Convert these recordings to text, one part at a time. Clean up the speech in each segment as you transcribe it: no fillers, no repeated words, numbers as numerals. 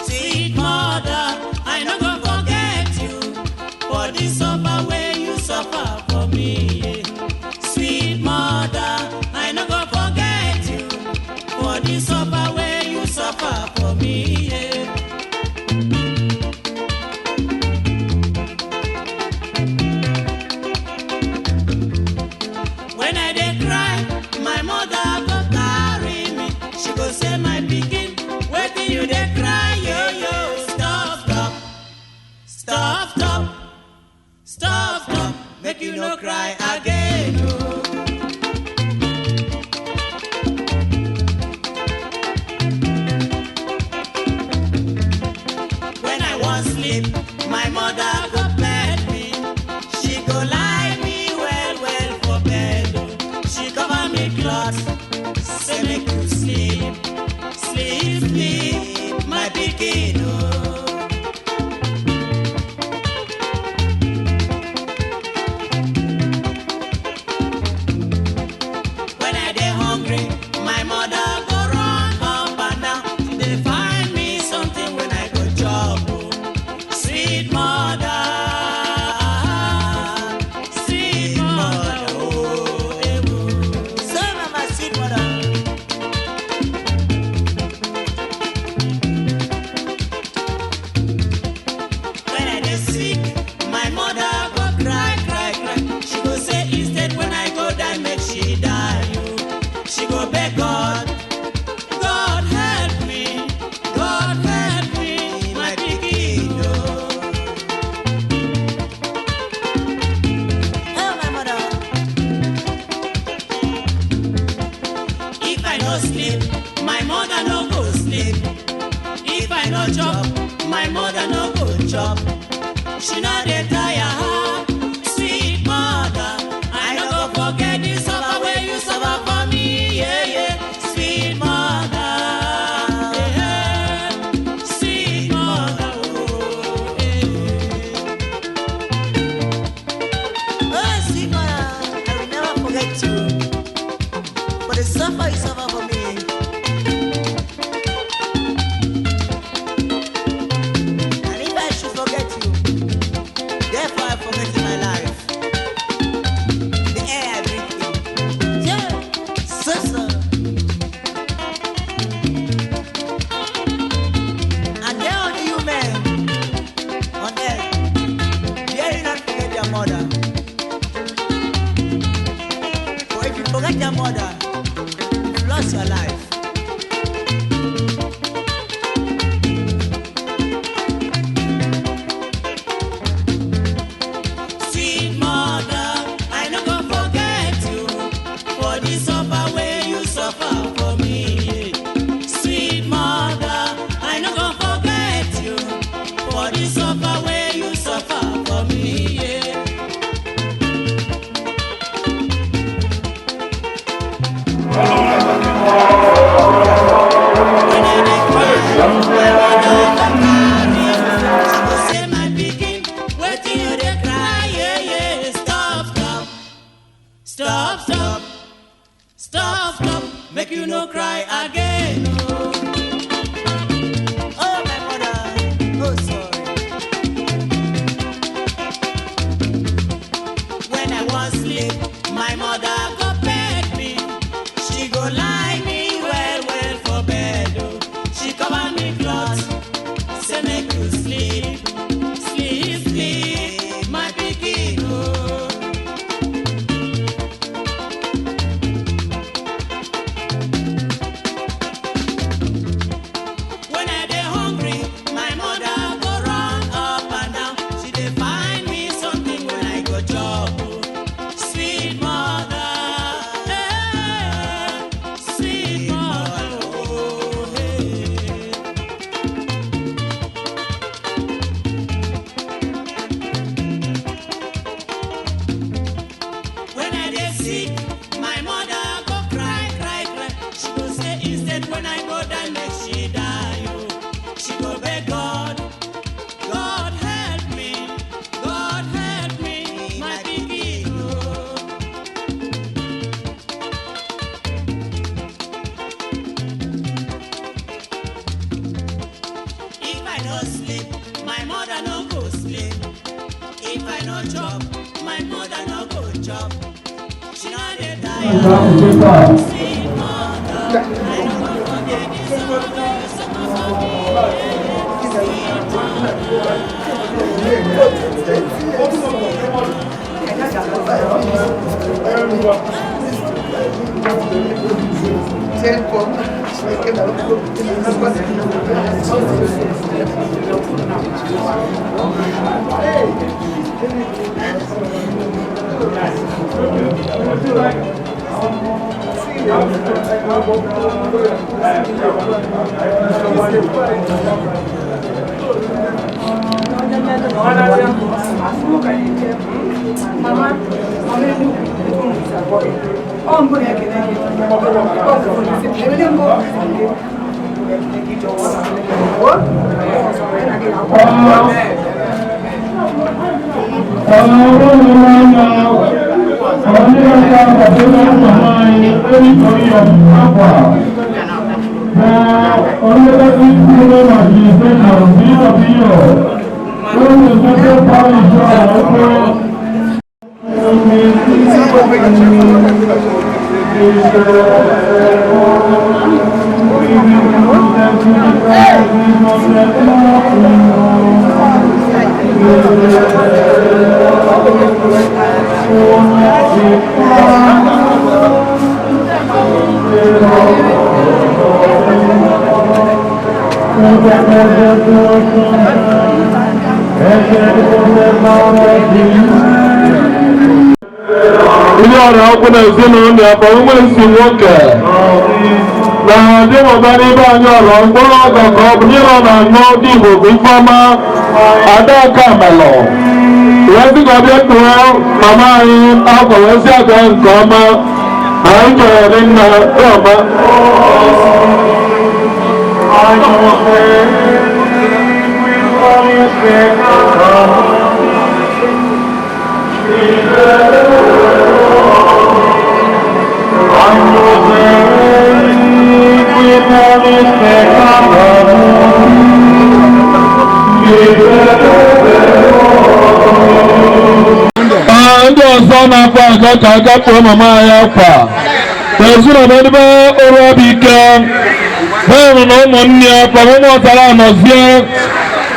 Sweet mother, I no go forget you for the suffer wey you suffer for me. Sweet mother, I no go forget you for the suffer wey you suffer for me. Yeah. When I dey cry, my mother go carry me. She go say, my pikin, wetin you dey cry, yo yo? Stop, stop, stop, stop, stop, stop. Make you no cry again. Oh. When I wan sleep, my mother go bed me. She go lie me well well for bed. Oh. She cover me cloth, say make you sleep, sleep, sleep, my pikin. Oh. When I dey hungry, my mother go run up and down. She dey find me something when I go chop. Oh. Sweet mother, sweet mother, oh, eh, oh. So na my sweet mother. no sleep, my mother no go sleep. If I no chop, my mother no go chop. She no dey tire. Sweet mother, I no go forget the suffer wey you suffer for me. Sweet mother. Ndị ọrịa ọkụ na ezinụlọ ya kpọrọ nwa isi nwoke na dị mụta n'ibe anyị ọrọ mkpụrụ ọgọ ka ọ bụ n'ịrọ na anọ dị Igbo bụ Ifeọma Adaka Amelọ wee sị ka ọ bịa kpụọ mama anyị akwa wee sị aga nke ọma. Anyị chọrọ dị nna dị ọma. Ndị ọzọ na-akpa aga ka aga kpụọ mama anyị akwa na ezinụlọ ebe ọrụ ọbụ ike bụrụ na ụmụnne ya kpọrọ ụmụ ọzara anọzie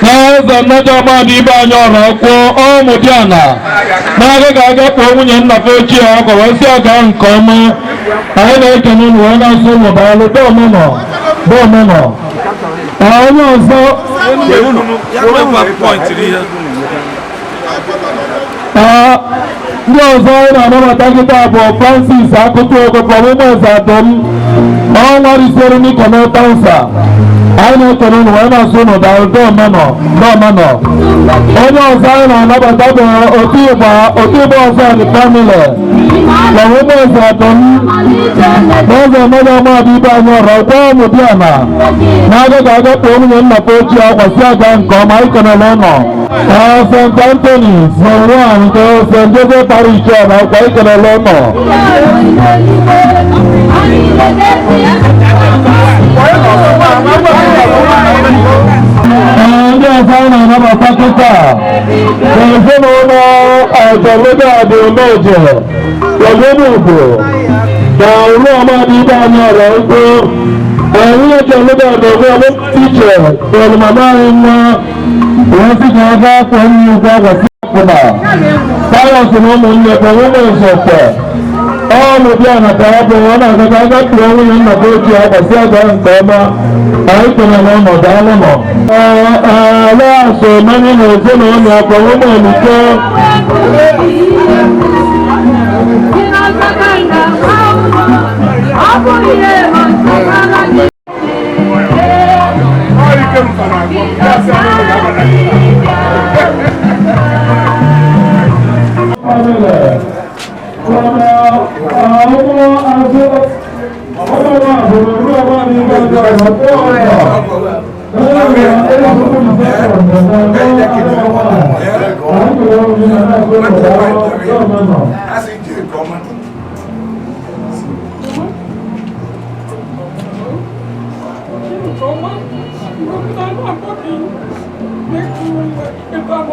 na eze mmejọ ọgbadị ibe anyị ọrụ kwụọ ọmụdịana na-aga ka aga kpụọ nwunye nna fe ochie akwa wee sị aga nke ọma. Anyị na-ekene ụnụ wee na-asụ ụmụ daalụ dọọmenọ dọọmenọ. Onye ọzọ ndị ọzọ anyị na-anabata kịta bụ Francis Akụtụ Ego from Ụmụeze Adọm ọnwa risere n'Ikọmọtansa. Anyị na-ekene ụnụ wee na-asụ ụnụ daalụ dọọmenọ dọọmenọ. Onye ọzọ anyị na-anabata bụ otu ịgba ọzọ dị family from Ụmụeze Adọm na eze emega ọmadụ ibe anyị ọrọ gwa ụmụdịana na-aga ka aga kpọọ nwunye nna ochie akwa si aga nke ọma. Anyị kenere ụnọ St. Anthony Zone 1 nke St. Joseph Parish na akwa ikelele ụnọ. Ndị ọzọ anyị na-anabata kịta bụ ezinụlọ Ọjọlụdị Adịomeje Ogonugbo na ụlọ ọmadị ibe anyị ọrọ ugbo. Nwunye Jọlụdị Adịomeje iche kpọrọ mama anyị nwa wee sị ka ọ gaa kwụọ nne ụgwọ agwasị akwụna Sayọs na ụmụnne kpọrọ ụmụ nsọkwe ọmụbịa na ka ọ bụ ọ na-aga aga kpụọ nwunye nna bụ ochie agbasi aga nke ọma. Anyị kelere ụnọ daalụ nọ alaasụ manye na ezinụlọ ya kpọrọ ụmụ olike.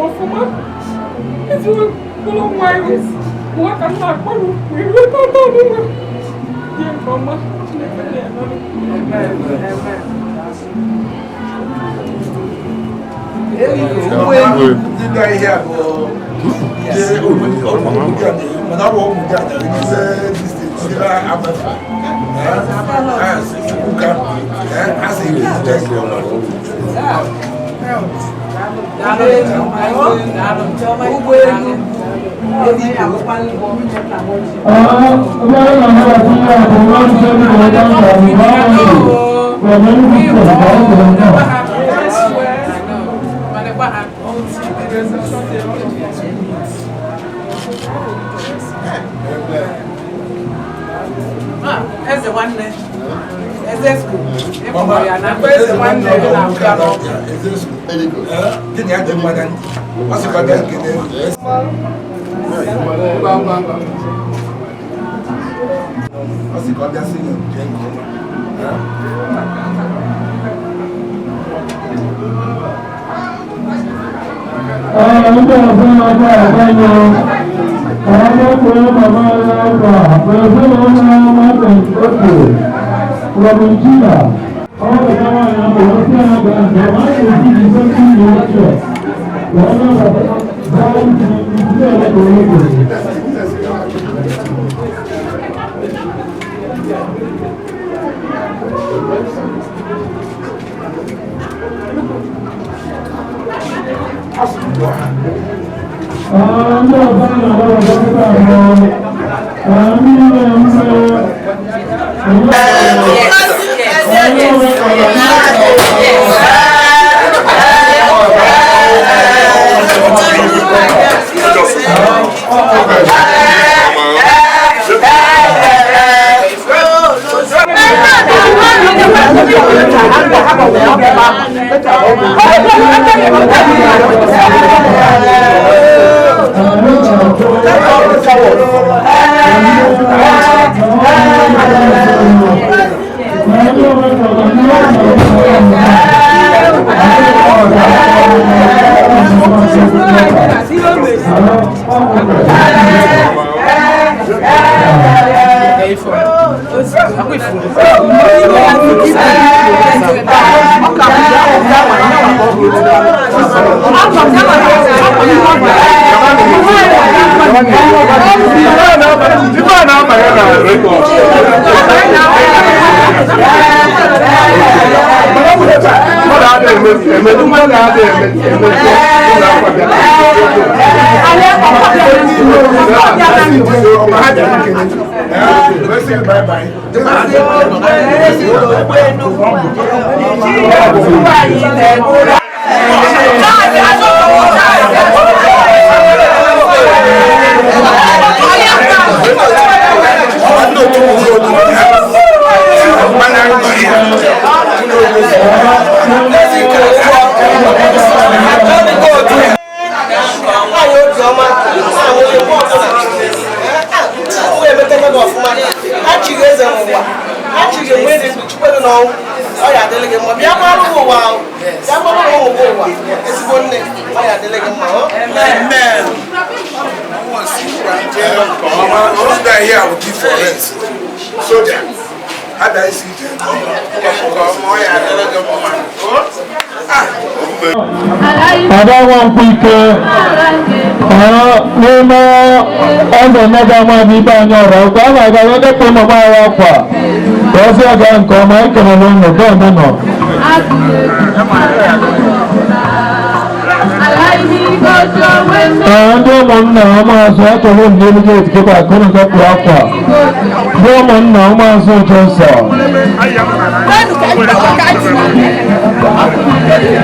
Ọfụma ezinụlọ nwa anyị nwa ka m na-akpọrọ wee ruo tata ọnụnwa dị nke ọma. Chineke na-emelụ. Ndị bịa ihe a bụ ndị ụmụ mana ọ bụ ụmụ ndị aja ndị ndị amafa Chukwuka a sị gị jide nke ọma. Ụgbọelu. Eze nwanne, eze school, ịkpọrọ ya na eze nwanne na-abịa n'ọkụ. Gịnị ya dị mma na ntị? Ọ sịkwa bịa nkene. Ọ sị ka ọ bịa sị gị jee nke ọma. Ndị ọzọ na-abịa abịa ka mama ya akwa bụ ezinụlọ Martin Oke Robin Chida. Ọ bụ nwaanyị ahụ osi ya gaa nke ọma a na-esi ise ndị nna ochie wee nabata gaa isi isi ele ka onye kwuru. Ndị ọzọ na-abịa abịa bụ ndị na-eme. Ada Nwankwo ike n'ime ọzọ nnaga ama n'ibe anyị ọrụ akwụkwọ a na-aga ya depụ mama anyị akwa ka ọ sị aga nke ọma. Ekelele ụnụ dọọnụ nọ. Ee, ndị ụmụnna ụmụazụ achọrọ m n'elu gate kịta ka unu depụ akwa. Ndị ụmụnna ụmụazụ Joseph.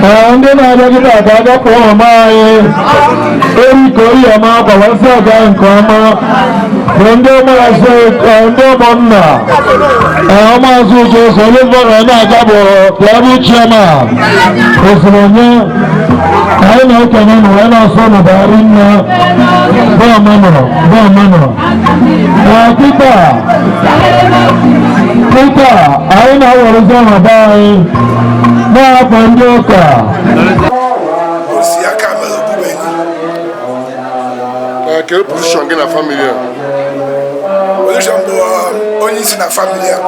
Ee, ndị na-abịa kịta ka a dọpụ mama anyị eri ka oyi ọma agbawasị ọga nke ọma bụ ndị ụmụazụ, ndị ụmụnna ụmụazụ Joseph. Onye mbọrọ na-aga bụ Klabu Chairman osiri onye anyị na-ekenye nụ wee na-asọ n'ụbagharị nne bọọmanụ bọọmanụ. Ee, kịta kịta anyị na-awerezi ọnọdụ anyị na-akpa ndị ụka. Osi aka mere ogbugbe. Kedu position gị na family a? Position bụ onye isi na family a.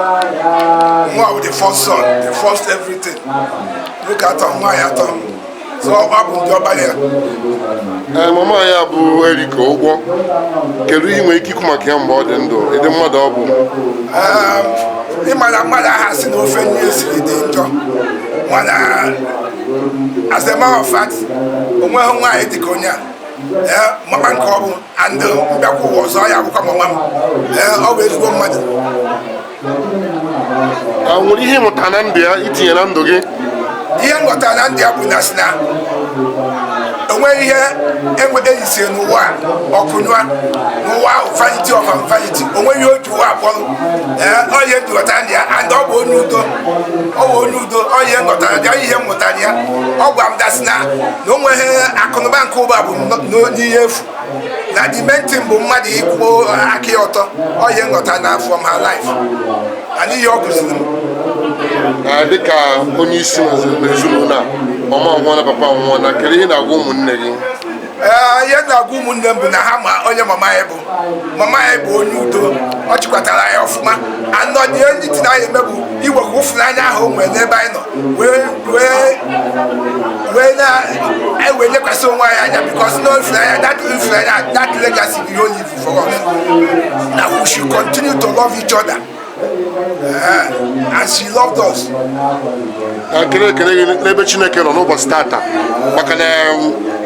Nwa bụ the first son, the first everything. Nwoke atọ, nwaanyị atọ. So ọ bụ ndị ọbara ya. Ee, mama ya bụ Erika Ụgwọ. Kedu ihe ị nwere ike ikwu maka ya mgbe ọ dị ndụ? Ịdị mmadụ ọ bụ? Ịma na mmadụ aha si n'ofe nri esiri dị njọ, mana as a matter of fact, onweghị nwaanyị dịka onye a. Ee, mama nke ọ bụ and mbịakwa ụwa ọzọ ya abụkwa mama m. Ee, ọ bụ ezigbo mmadụ. A nwere ihe ịmụta na ndụ ya itinye na ndụ gị? Ihe m ghọtara na ndị ya bụ na si na onweghị ihe enwe eyisiri n'ụwa a, ọkụ nyụa n'ụwa ahụ, vanity of vanity, onweghị ihe o ji ụwa akpọrọ. Ee, ọ ihe m ji ghọtara ndị ya, and ọ bụ onye udo, ọ bụ onye udo. Ọ ihe m ghọtara ya, ihe m mụtara ya, ọ gwa m dasị na o nweghị akụnụba nke ụba bụ n'ihe efu, na the main thing bụ mmadụ ịkwụ aka ya ọtọ. Ọ ihe m ghọtara na from her life and ihe ọ kụziri m. Ee, dịka onye isi n'ezinụlọ a, mama nwụọla, papa nwụọla, kedu ihe ị na-agwa ụmụnne gị? Ee, ihe m na-agwa ụmụnne m bụ na ha ma onye mama ya bụ. Mama ya bụ onye udo, ọ chịkwatara ya ọfụma. Anọ ihe ndị dị na ya eme bụ iwekwa ịfụnanya ahụ o nwere n'ebe anyị nọ wee na wee lekwasị onwe anyị anya, because no ịfụnanya, that ịfụnanya, that legacy bụ ihe o leave for us, na we should continue to love each other as she loved us. Ekele ekele gị n'ebe Chineke nọ n'ụbọchị tata, maka na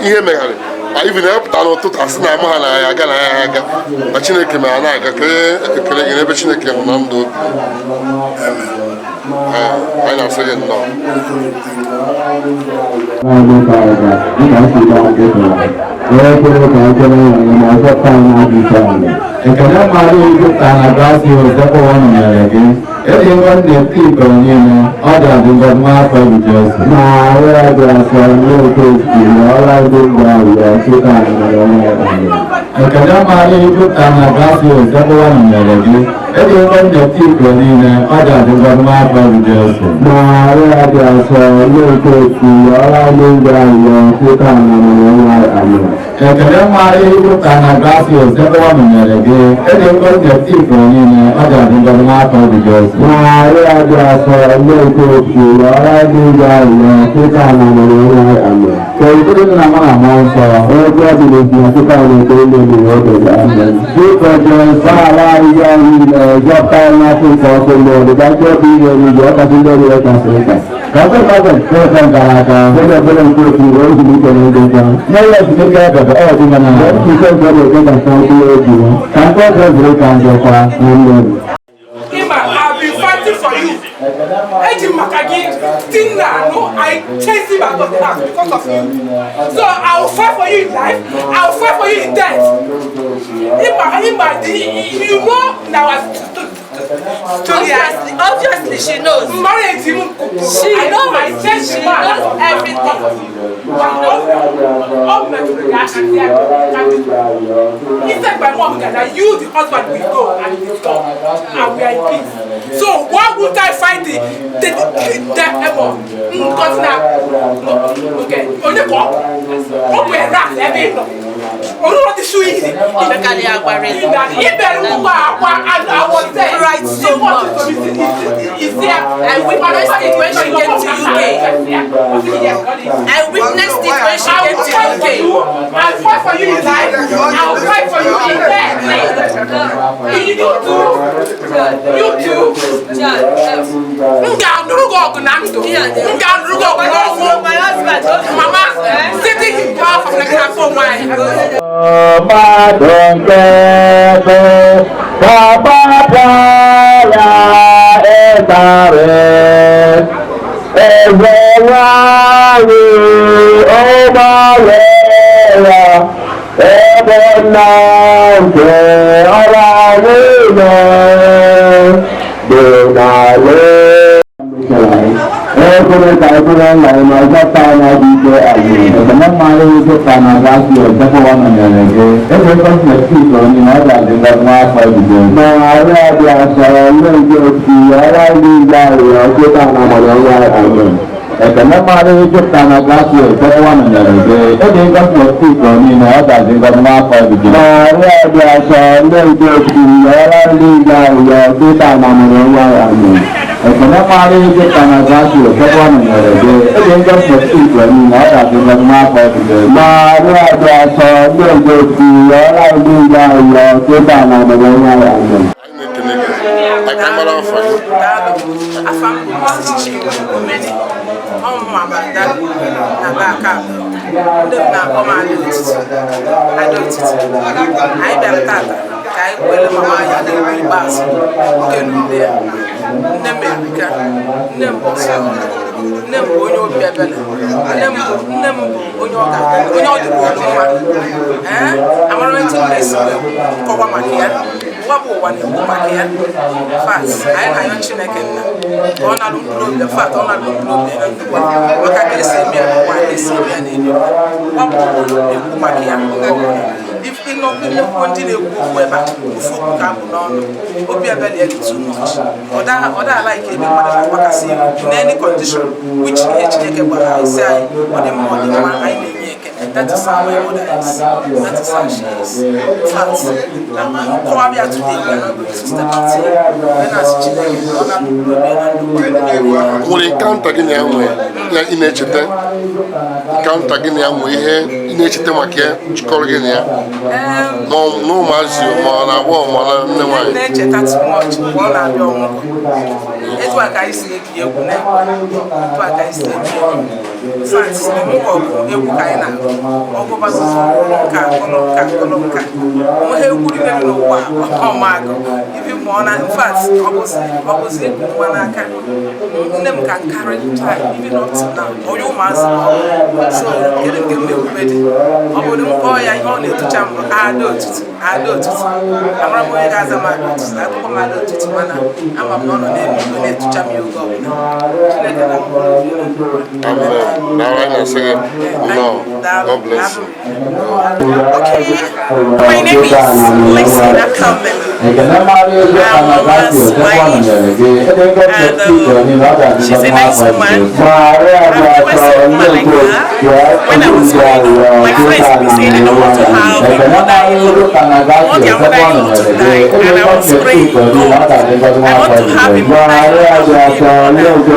ihe megharị anyị na-epụta n'ụtụtụ, asị na ama ha na ya aga na ya aga, ma Chineke mere na-aga. Kelee ekele gị n'ebe Chineke nọ na ndụ. Ee, anyị na-asị gị nnọọ. Anyị ka ọga dịka esi gba nkịtị wee kwere ka ekele ya ma ọzọpụta anyị n'ajọ ife anyị. Ekele mara ejupụta na grasia, Osebụrụwa nọnyere gị. Ịdị ngọzi n'etiti ikoro niile, ọ dị adị ngọzi nwa afọ bụ Jesu. Maria dị asọ, nne nke Chukwu, rịọrọ ndị mgbe arịrịọ kịta na mgbe ọnwụ anyị. Ekele mara ejupụta na grasia, Osebụrụwa nọnyere gị. Ịdị ngọzi n'etiti ikoro niile, ọ dị adị ngọzi nwa afọ bụ Jesu. Maria dị asọ, nne nke Chukwu, rịọrọ ndị mgbe arịrịọ kịta na mgbe ọnwụ anyị. Ekele mara ejupụta na grasia, Osebụrụwa nọnyere gị. Ịdị ngọzi n'etiti ikoro niile, ọ dị adị ngọzi nwa afọ bụ Jesu. Maria dị asọ, nne nke Chukwu, rịọrọ ndị mgbe arịrịọ kịta na mgbe ọnwụ anyị. Ka ekpere dị na mụ na mmụọ nsọ. Otu ọ dị n'ezi na kịta na ekpere na-ebi oge. Amen. Biko Jesu, Gbaghara anyị anyị niile, zọpụta anyị n'afọ nke ọkụ mmụọ, dịgasị ọkụ ihe oriri, ọkasị ndị ọbụla kasị nka. Ka ọ bụrụ nke gara aga, Onye ọbụla nke otu wee ezumike na ndokwa. Nye ya ezumike ebebe ọ dị na Nke nke ọ na-eke ka mkpụrụ obi ya. Ka mkpụrụ obi zuru ka ndokwa. Amen. Ima, I've been fighting for you. Eji m maka gị tinna no, I chase him out of the house because of you. So I will fight for you in life, I will fight for you in death. Ima, Ima, you know na our story. Obviously, obviously she knows. Marriage m. She I know I knows. chase She the man out knows of the house everything. because of you. Ọ metụrụ gị aka si aka. Instead, my mom that you, the husband, will go and it is done, and we are in peace. So why would I find the emo? Because now, okay, onye ka ọ bụ? Ọ bụ rat ebe ị nọ. Olúwo ti sú yìí. Ìbẹ̀kalẹ̀ àgbàrẹ̀. Ìbẹ̀rù gbogbo àwa and I was there. Cried so much. I witnessed it when she came to UK. I witnessed it when she I came will to fight for UK. you. I will fight for you in life. I will fight for you in death. You too. You too. M ga-anụrụ gị ọgụ na ndụ. M ga-anụrụ gị ọgụ n'ọnwụ. My husband. Mama, sitting in power for like afọ nwanyị. Mmadụ nke bụ ka gbapịa ya ịtarị eze nwanyị ụgbọala ya ebe nna nke ọra niile dị n'ala. Ekwere ka ekpere nna anyị ma zọpụta anyị n'ajọ ike anyị. Ekele mara ejupụta na grasia, Osebụrụwa nọnyere gị. Ịdị ngọzi n'etiti ikoro niile, ọ dị adị ngọzi nwa afọ bụ Jesu. Maria dị asọ, nne nke Chukwu, rịọrọ ndị mgbe arịrịọ kịta na mgbe ọnwụ anyị. Amen. Ekele mmadụ jupụtara na grasị esekpụwa nọnyere gị. Ịdị ngọzi n'etiti ikoro niile, ọ gazi ngọzi n'afọ gị. Maria dị asọ, nne nke Chukwu, yọọrọ ndị ga ayọ dịka na mụrụ nwa ya nụ. Ekele mmadụ jupụtara na grasị esekpụwa nọnyere gị. Ịdị ngọzi n'etiti ikoro niile, ọ gazi ngọzi n'afọ gị. Maria dị asọ, nne nke Chukwu, yọọrọ ndị ga ayọ dịka na mụrụ nwa ya nụ. Anyị na-ekele gị aka mara afọ gị. Daalụ. Afa m bụ Mrs. Chinwe Omeni. Ọ mụ Abada na Baka. Ndị m na-akpọ m Ada Otiti. Ada Otiti. Anyị bịara tata ka anyị kwere mama anyị n'egwu ikpeazụ nke n'ule ya. Nne m erika. Nne m bụ ọsọ. Nne m bụ onye obi ebele. Nne m bụ onye ọ ga onye ọ dịrị olu mma. Ee, amara etu m na-esi wee kọwa maka ya. Ụwa bụ ụwa na-ekwu maka ya. Fact, anyị na-ayọ Chineke nna ka ọ nalụ mkpụrụ obi. Fact, ọ nalụ mkpụrụ obi ya na ndokwa maka ka esi eme ya n'ụwa, ka esi eme ya n'elu. Ụwa bụ ụwa na-ekwu maka ya oge ọbụla. Ịnọ nnukwu ndị na-ekwu okwu ebe a, ofu okwu ka abụ n'ọnụ. Obi ebele ya dị too much. Ọ da like ebe mmadụ na-agbakasị ihu in any condition, which ihe Chineke gwara anyị si anyị ọ dị mma, ọ dị mma, anyị na-enye ekele. That is how my mother is. That is how she is. In fact, nkọwa bịa today, we are not going to step out here. Wee na-asị Chineke ka ọ na-alụ mkpụrụ obi ya na ndokwa. Nwere encounter gị na ya nwee na ị na-echeta, encounter gị na ya nwee, ihe ị na-echeta maka ya jikọrọ gị na ya n'ụmụazị, ma ọ na-agbọghọ, ma ọ na nne Ihe m nwaanyị? na-echeta too much mgbe ọ na-abịa ọmụgwọ, etu a ka anyị si ebi egwu na-ekwe, etu a ka anyị si ebi egwu. In fact, ọmụgwọ bụ egwu ka anyị na-agụ. Ọgụbazizi nka agụlụ nka agụlụ nka onweghị egwu niile dị n'ụwa ọma agụ ibi ma ọ na. In fact, ọ bụzi egwu nwa n'aka nne m ka carry time even up to now. Onye ụmụazị ma ọ bụ so kedu nke m na-ekwube dị, ọ bụrụ m kpọọ ya, ihe ọ na-etucha m bụ Ada Otutu, Ada Otutu. Amara m onye ga-aza m Ada Otutu, akụkọ m Ada Otutu, mana ama m na ọ nọ n'elu igwe na-etucha m ya oge ọbụla. Chineke na mkpụrụ obi ya na ndokwa. Amen. Na anyị na-asị gị nnọọ. God bless you. Okay, my name is Lexina Campbell. I'm Mama's wife, and she's a nice woman. I've never seen a woman like her. When I was growing up, my friends would be saying they don't want to have a mother-in-law, they want their mother-in-law to die, and I was praying, "God, I want to have a mother-in-law that will be a mother."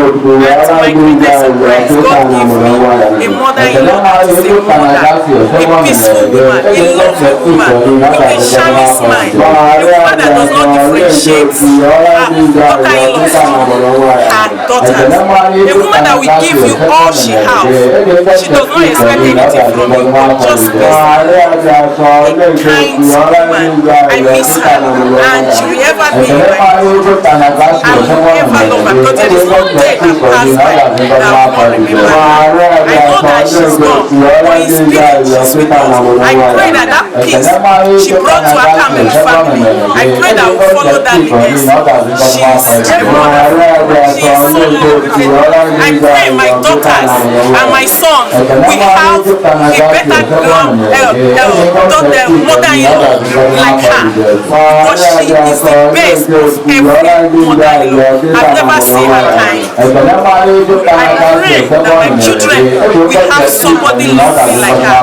And to my greatest surprise, God gave me a mother-in-law that is a mother, a peaceful woman, a lovely woman, with a charming smile, a woman that does not differentiate her daughter-in-law from her daughters, a woman that will give you all she has. She does not expect anything from you, but just peace. A kind woman. I miss her, and she will ever be in my heart. I will ever love her because there is no day that pass by that I will not remember her. I know that she's gone, but in spirit she's with us. I pray that that peace she brought to her family, I pray that we follow that legacy. She is very wonderful. She is so lovely. I pray my daughters and my sons will have a better daughter, mother-in-law like her. Because she is the best of every mother-in-law. I've never seen her kind. I pray that my children will have somebody lovely like her.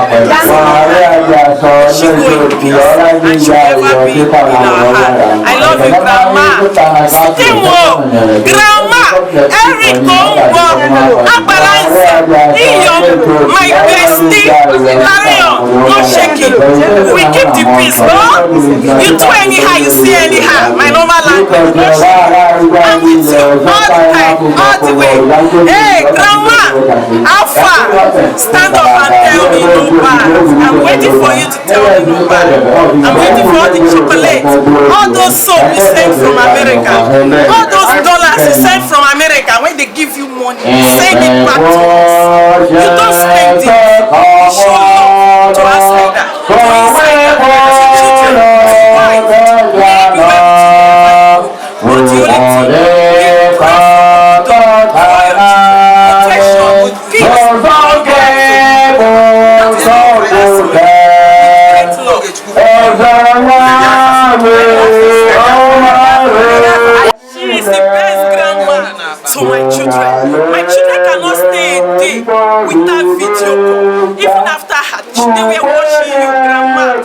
She go in peace and she will ever be in our heart. I love you, Grandma. Stimo, Grandma, Eric Ongbo, Abalansa, Iyom, my bestie, Lario, no shaking. We keep the peace, no? You do anyhow, you see anyhow. My normal language, no shaking. I'm with you all the time, all the way. Hey, Grandma, how far? Stand up and tell me no bad. I'm waiting for you to tell me no bad. I'm waiting for all the chocolate, all those soap you sent from America, all those dollars you sent from America. When they give you money, send it back to us. You don't spend it. You show love to us like that. To inside that, to children, to wife, maybe when but the only thing we pray for for your protection with peace. That is what we ask for. Great love. She is the best grandma to my children. My children cannot stay without video call. Even after her, they were watching you, grandma,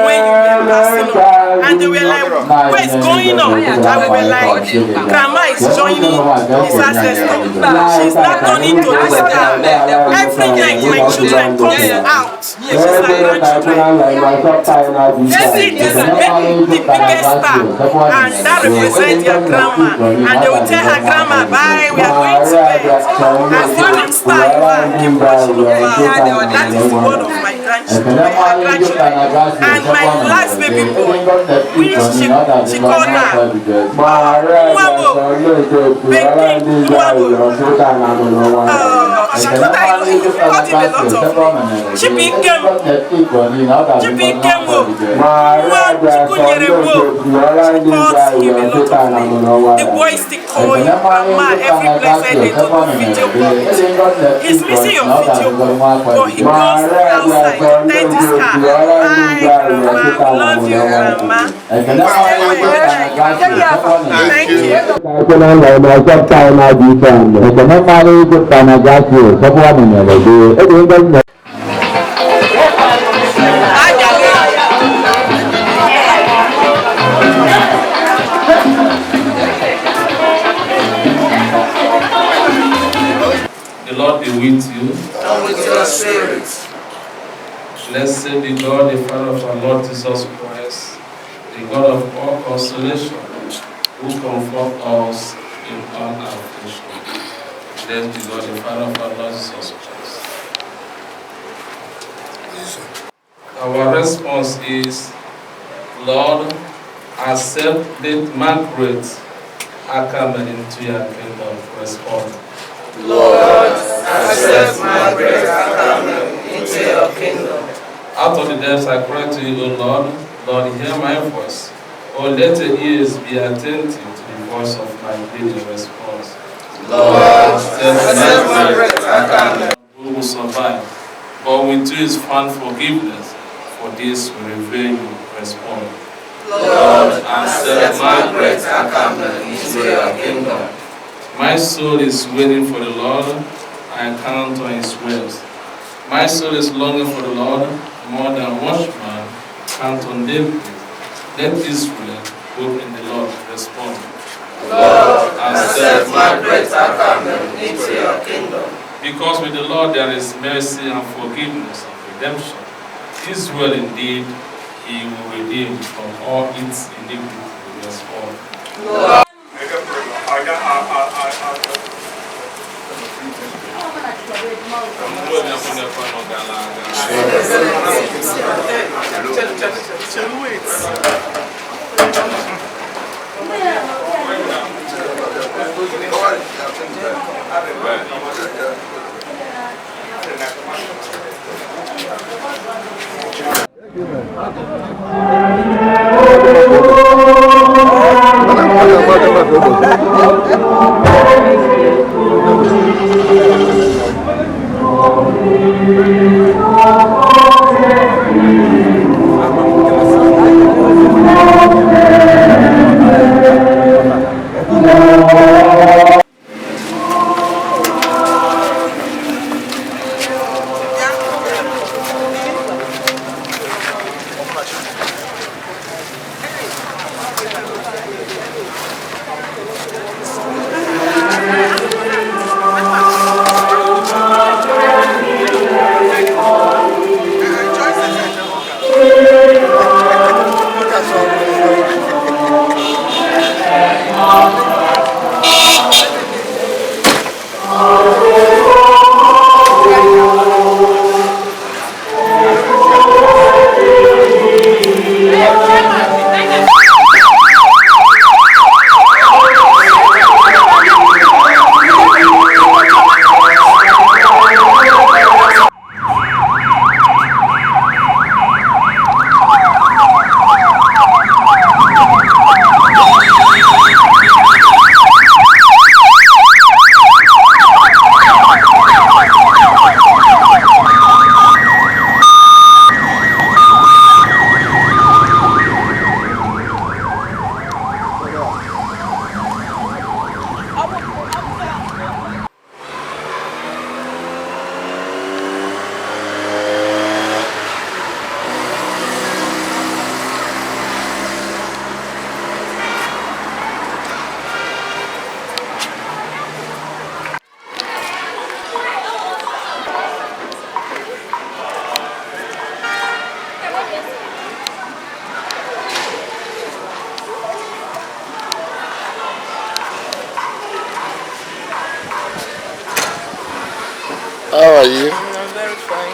when you were passing on. And they were like, what is going on? And we were like, grandma is joining his ancestors. She's not turning to the star. Every night my children comes out. She's her grandchildren. They see this the biggest star, and that represents their grandma. And they will tell her grandma, bye, we are going to bed. As the big star you are, keep watching over. That is the word of my grandchildren. And my last baby boy, which she called her Nwabo, Baby Nwabo. She called him a lot of names. Chibikem, she calls him a lot of names. The boys still call him grandma every blessed day to do video call. He's missing your video call, but he goes outside to tell his car, bye grandma, we love you grandma. Thank you. The Lord be with you. And with your spirit. Blessed be God, the Father of our Lord Jesus Christ, the God of all consolation, who comforts us in all our affliction. Blessed be God, the Father of our Lord Jesus Christ. Our response is, Lord, accept late Margaret Akame into your kingdom. Respond. Lord, accept Margaret Akame into your kingdom. Out of the depths I cry to you, O Lord. Lord, hear my voice. O let your ears be attentive to the voice of my pleading response. Lord, accept Margaret Akame. Who will survive? But with you is found forgiveness. For this we revere you. Respond. Lord, accept Margaret Akame into your kingdom. My soul is waiting for the Lord. I count on his words. My soul is longing for the Lord more than watchmen count on daybreak. Let Israel hope in the Lord. Respond. Lord, accept Margaret Akame into your kingdom. Because with the Lord there is mercy and forgiveness and redemption. Israel indeed he will redeem from all its iniquity. Respond. Lord.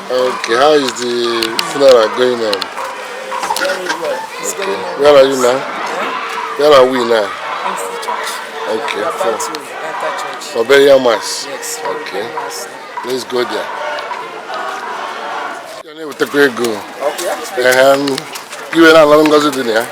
Okay, how is the funeral going on? Very well. It's Okay. going on. Where are you now? Where are we now? In the church. Okay, We're about for, to enter church. for burial mass. Yes. Okay. Mass. Let's go there. Ya na-ewetakwa ego. Ehem, iwe na-anara ngọzi dị na ya.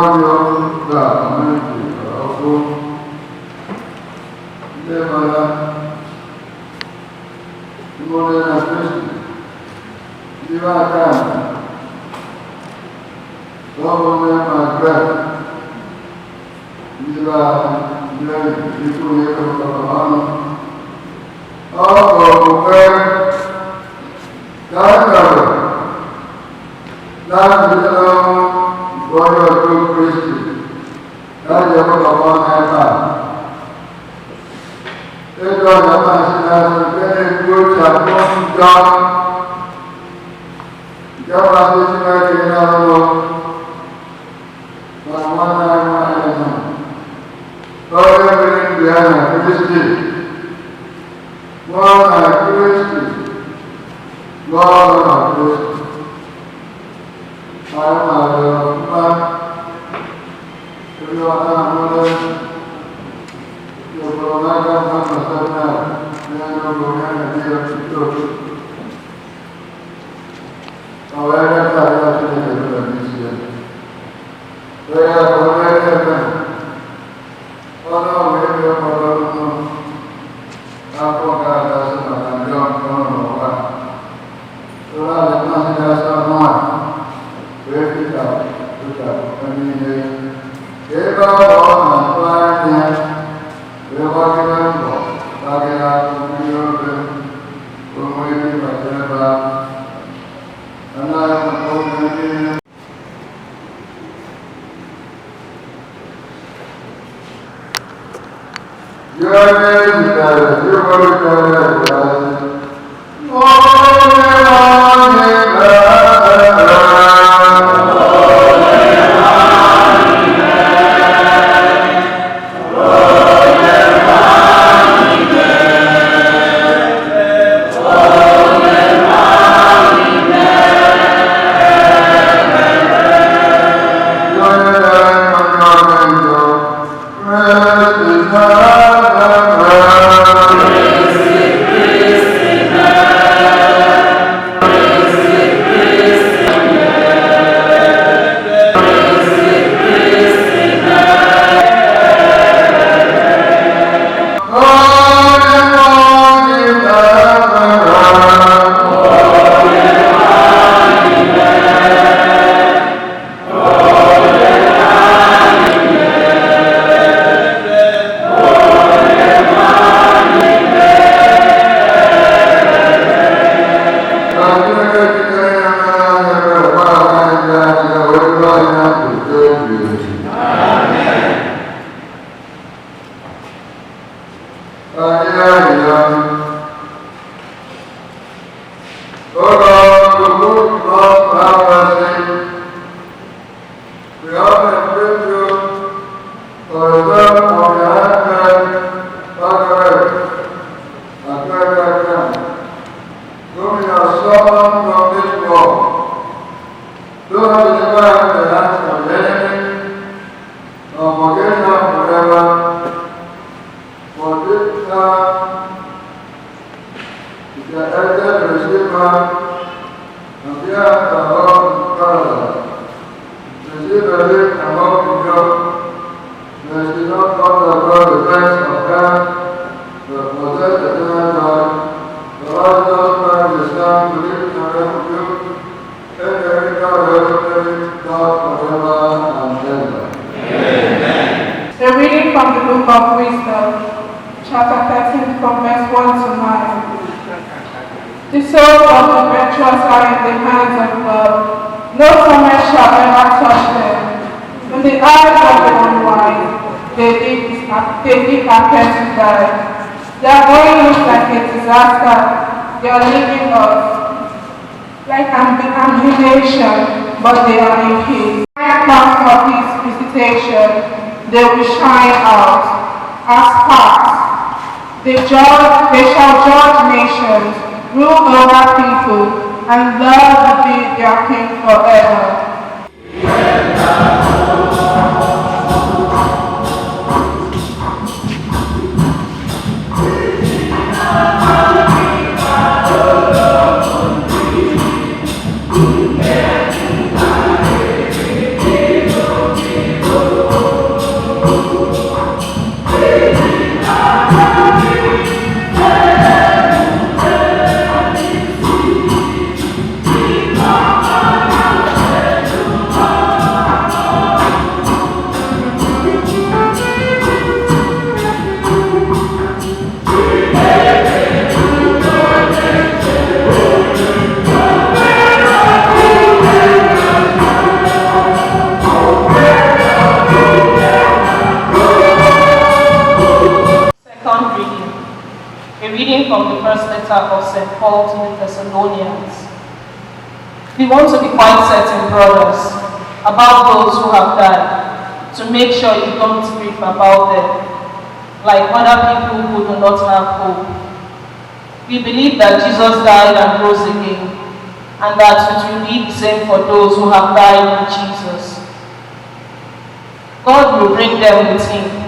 Ọbịa community ọkụ ndị mara ụmụnne na Kristi ndị be aka ụmụnne Margaret ndị be ndị ikwu na ịkọkọrọ ọnụ ọ bụ okwukwe ka a chọrọ láti lọ gbọ́dọ̀ tó Kristi láti ẹ̀kọ́ bàbá ẹ̀ka. Ètò ọ̀nà máa ṣe láti gbẹ́lẹ̀ kó ṣàkóso jọ. Ìjọba tó ti máa ṣe náà lọ. Bàbá náà máa ń nà. Lọ́wọ́ mi ní ìgbéyàwó Kristi. Wọ́n na Kristi. Lọ́wọ́ na Kristi. Thank you. from the first letter of St. Paul to the Thessalonians. We want to be quite certain, brothers, about those who have died, to make sure you don't grieve about them, like other people who do not have hope. We believe that Jesus died and rose again, and that it will be the same for those who have died in Jesus. God will bring them with him.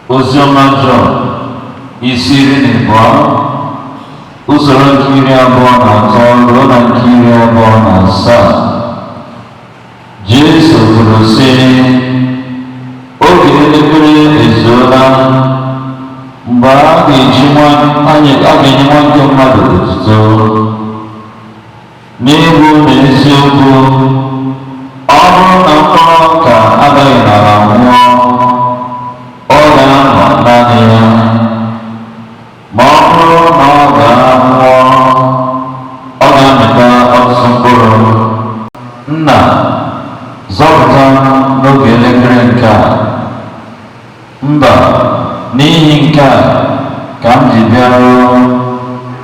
Oziọma Jọn isi 12, usoro nke 23 ruo na nke 27. Jesu kwuru sị, oge elekere ezuola mgbe a ga-enye nwa nke mmadụ otuto. N'ịbụ na eziokwu, ọ bụrụ na mkpụrụ ọka agaghị n'ala nwụọ, ọ ga-anọ naanị ya, ma ọ bụrụ na ọ ga-anwụọ, ọ ga-amịta ọtụtụ mkpụrụ. Nna, zọpụta n'oge elekere nke a. Mba, n'ihi nke a ka m ji bịaruo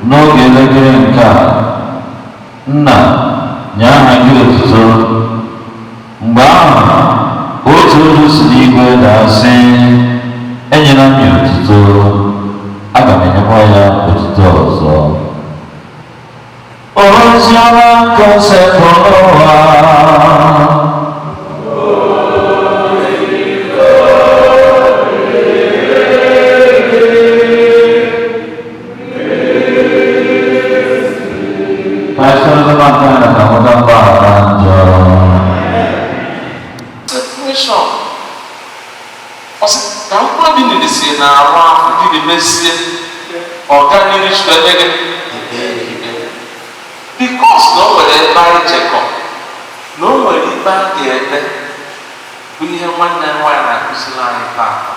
n'oge elekere nke a. Nna, nye aha gị otuto. Mgbe ahụ, otu olu si n'igwe daa sị, enyela m ya otuto, aga m enyekwa ya otuto ọzọ. Oziọma nke Osebụrụwa. Ka mkpụrụ obi nile si na-arụ ahụ gịnị mezie ọganihu chukwu gị because na o nwere ebe anyị jekọ na o nwere ikpe a ga-ekpe bụ ihe nwanne m nwaanyị na-akụziri anyị taata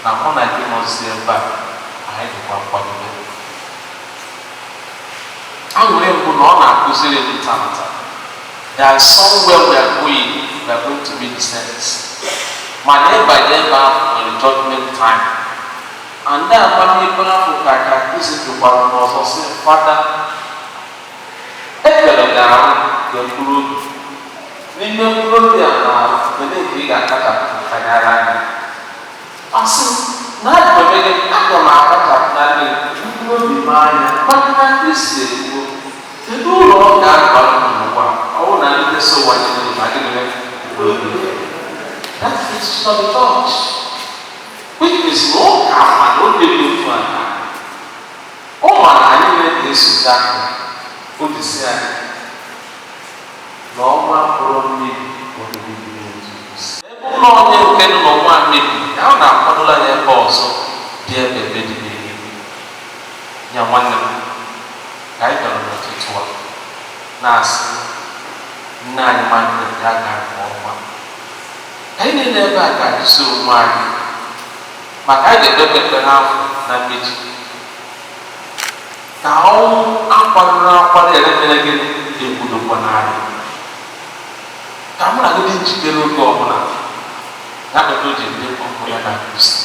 na mụ na gị nọzi ebe a anyị dịkwa nkwadobe. Aṅụrị mbụ na ọ na-akụziri m taata, there is somewhere we are going, we are going to be the saints. Mana ịbanye ebe ahụ nwere judgment time. And then amamikpe ahụ ka akụzi dụkwara n'ọzọ sị, Fada, ekpere ga-arụ nke mkpụrụ obi. N'ime mkpụrụ obi a na-arụ, kedu nke ị ga-akachapụ kanyara anya? Ọ sị, na aga m akachapụ naanị mkpụrụ obi m anya, maka na Kristi ekwuo, kedu ụlọ ọ ga-aba n'ụwa? Ọ bụrụ na ndị so ụwa niile ma gịnị mee mkpụrụ obi? That is not the church. Which means no kama no dị otu a. Ọ mara anyị na-esote aka o ji si anyị na ọnwa mkpụrụ mmebi ebe ụlọ onye nke nọ n'ọnwa mmebi na ọ na-akwadola ya ebe ọzọ dị ebe ebe dị n'eluigwe. Ya nwanne m, ka anyị bịara n'ụtụtụ a na-asị nne anyị Margaret ya gara nke ọma. Anyị niile ebe a ga-ajụsi onwe anyị maka anyị ga-ekpekpe ekpere afọ na mmechi ka ọnwụ akwadoro akwado elemere gị ekwudokwa n'anya ka mụ na gị dị njikere oge ọbụla ya kpata o ji ndị ọkụ ya na Kristi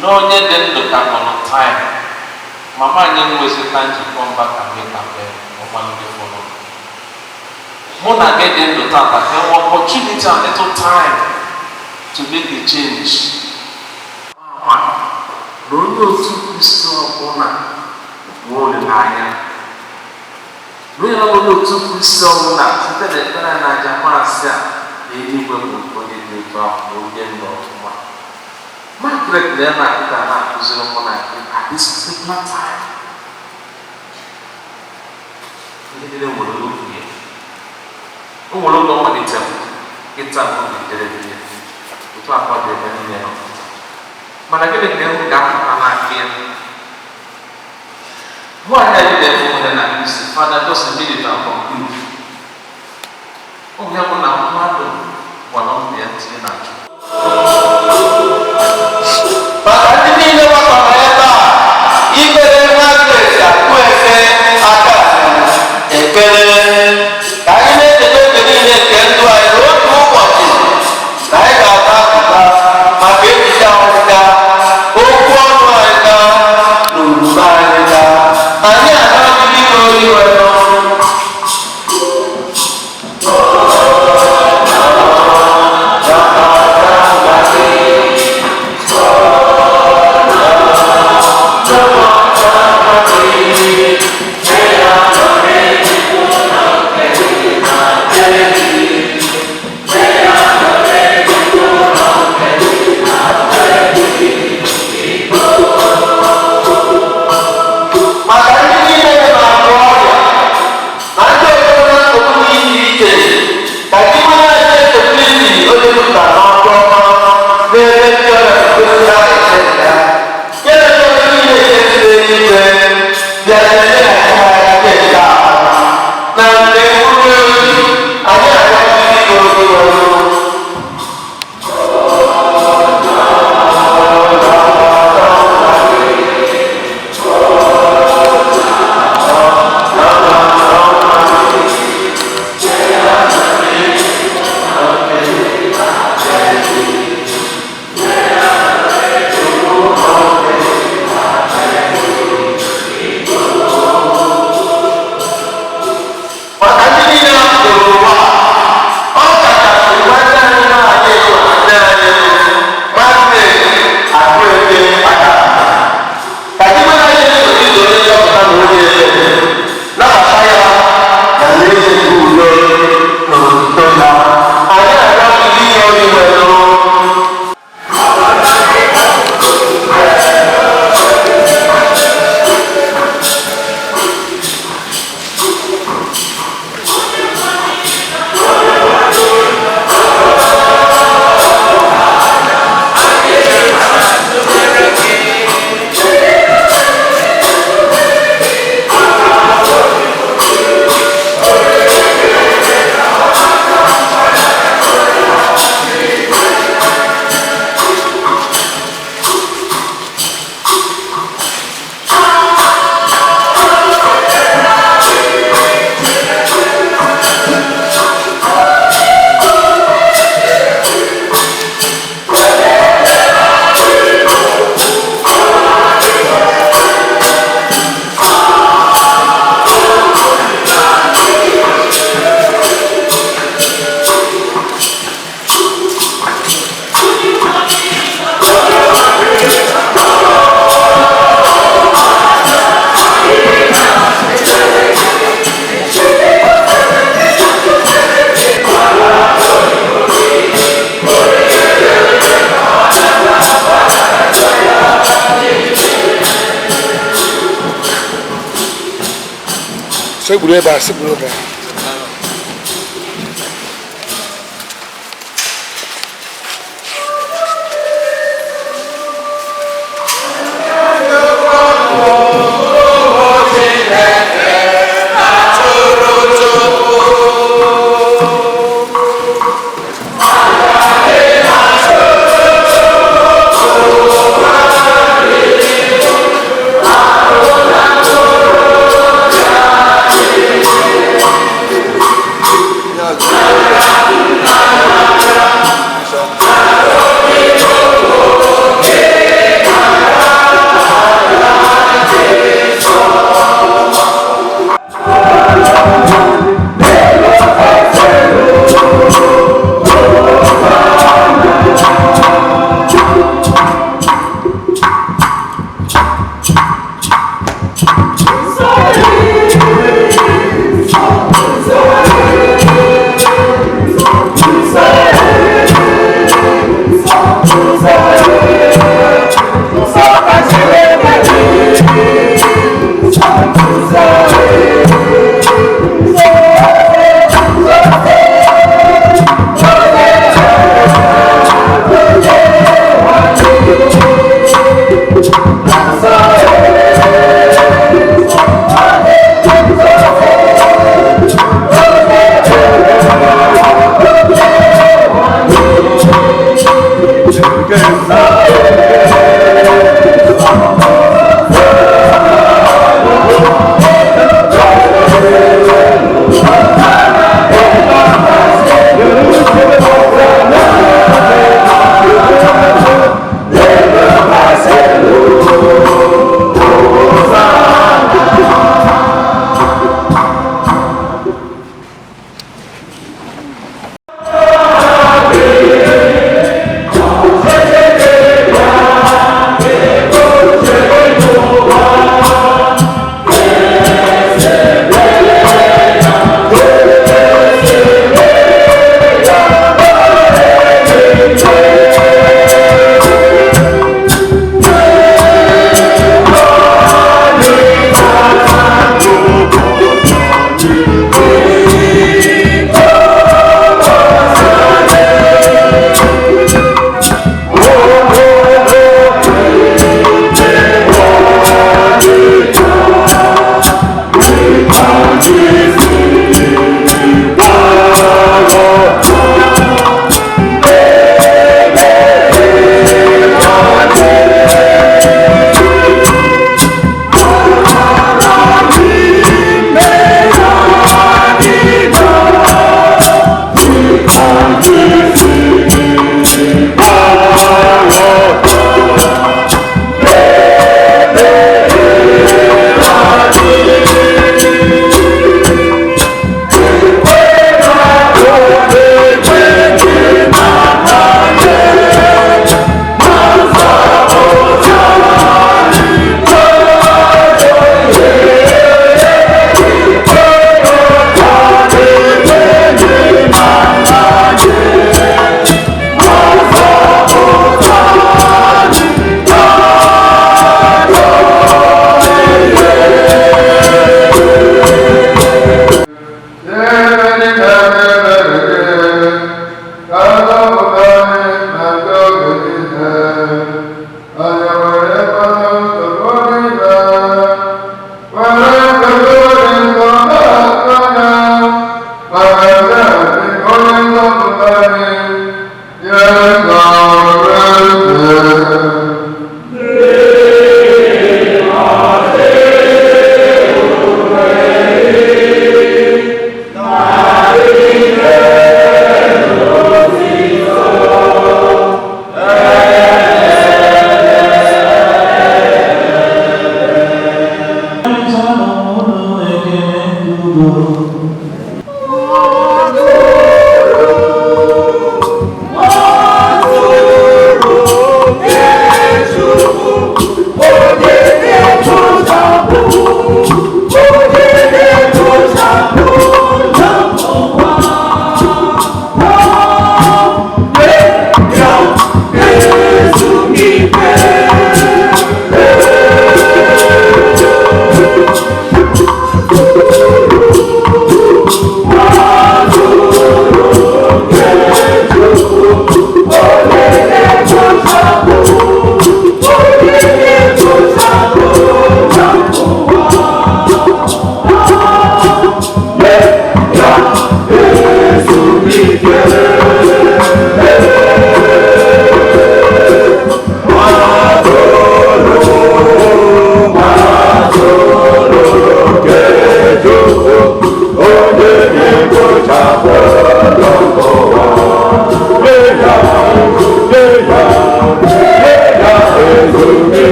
na onye dị ndụ ka nọ na taịm Mama anyị enwezi time to come back and make am ọmalite fọrọ. Mụ na gị dị ndụ tata enwe opportunity and little time to make a change. Ma na onye otu Kristi ọbụla bụ olileanya. Na onye nọ n'onye otu Kristi ọbụla site n'ekpere na aja maasị a na eluigwe bụ onye dị otu ahụ na onye ndụ ọfụma. Margaret na ebe a kịta na-akụziri mụ na gị at this particular time. Ihe niile nwere oge. O nwere oge ọ malitere kịta na oge jedebe ya. Otu akwa dị ebe niile nọ. Mana gịnị ka ịhụ ga-apụta n'aka ya? Nwaanyị a dị nwere na Kristi, Father, just a minute and conclude. Oge bụ na mmadụ gwara ụmụ ya tinye na Chukwu. Maka ndị niile gbakọrọ ebe a ikpere Margaret Akụeke aka ekpere ka anyị na-echeta oge niile nke ndụ anyị n'otu ụbọchị na anyị ga-ata apụta maka echiche anyị ga okwu ọnụ anyị ga na omume anyị ga anyị anaghị biko iwe n'ọnụ. Maka ndị niile na-arụ ọrịa na ndị ọzọ na nsogbu dị iche iche ka chi onye na-eche Kristi onye pụtara n'ọrụ ọma n'ebe ndị ọrịa kwesịrị ha eche ya ya na ndị ọzọ niile nke si n'eluigwe bịara nyeghachi ha aka nke ahụ na mgbe mkpụrụ ozi anyị agaghị ịga ozi ọzọ. Maka ndị niile hapụrụ ụwa ọ kachasị nwanne anyị nwaanyị nwanne anyị Margaret Akụeke aka ka gị nwere anyị na-ezo onye nzọpụta na onye ebere nabata ya na alaeze nke udo na otuto ya anyị arịọ gị ihe onye nwere. Sekpuru ebe a, sekpuru ebe a. Thank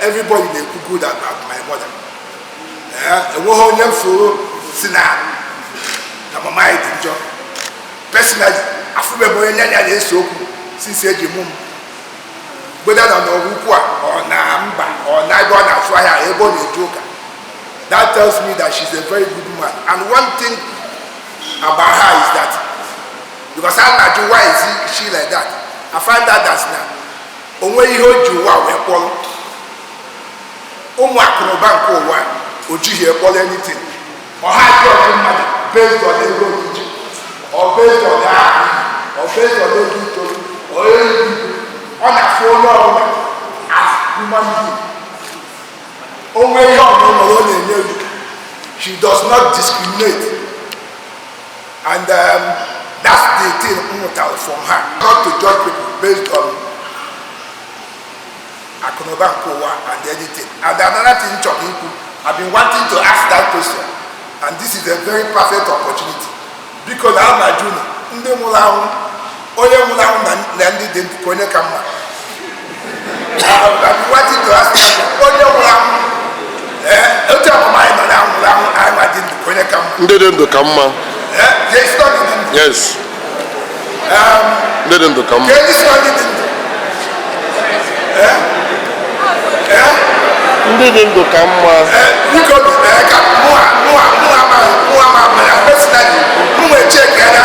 Everybody na-ekwu good about my mother. Enweghị onye m furu si na na mama anyị dị njọ. Personally, afụbeghị m onye nya ya na-ese okwu since eji mụ m. Whether na n'ọrụ ukwu a, ọ na mba, ọ na ebe ọ na-azụ ahịa, ebe ọ na-eje ụka. That tells me that she's a very good woman. And one thing about her is that, because I'm not why is she like that? I find out that now, onwe ihe o ji ụwa wee kpọrọ ụmụ akụnụba nke ụwa, o jighị ekpọrọ anything. Ọha dị ọdị mmadụ based on ego ojiji, or based on ahụ, or based on ego itoolu, or ego ibu. Ọ na-afụ onye ọbụla as human being. Onwe ihe ọbụla nwere ọ na-enye gị. She does not discriminate, and that's the thing m mụtara from her, not to judge people based on akụnụba nke ụwa and anything. And another thing chọrọ ikwu, I've been wanting to ask that question, and this is a very perfect opportunity. Biko na ama junu ndị nwụrụ anwụ, onye nwụrụ anwụ na ndị dị ndụ, ka onye ka mma? I've been wanting to ask that. Onye nwụrụ anwụ, ee, otu ọmụma anyị nọ na nwụrụ anwụ, anyị nwa dị ndụ, ka onye ka mma? Ndị dị ndụ ka mma. Ee, yes, not ndị dị ndụ. Yes, ndị dị ndụ ka mma. Ka ndị si na ndị dị ndụ. Ee? Ee? Ndị dị ndụ ka mma. Biko, ee, ka mụa ma mana personally mụ nwee check ya na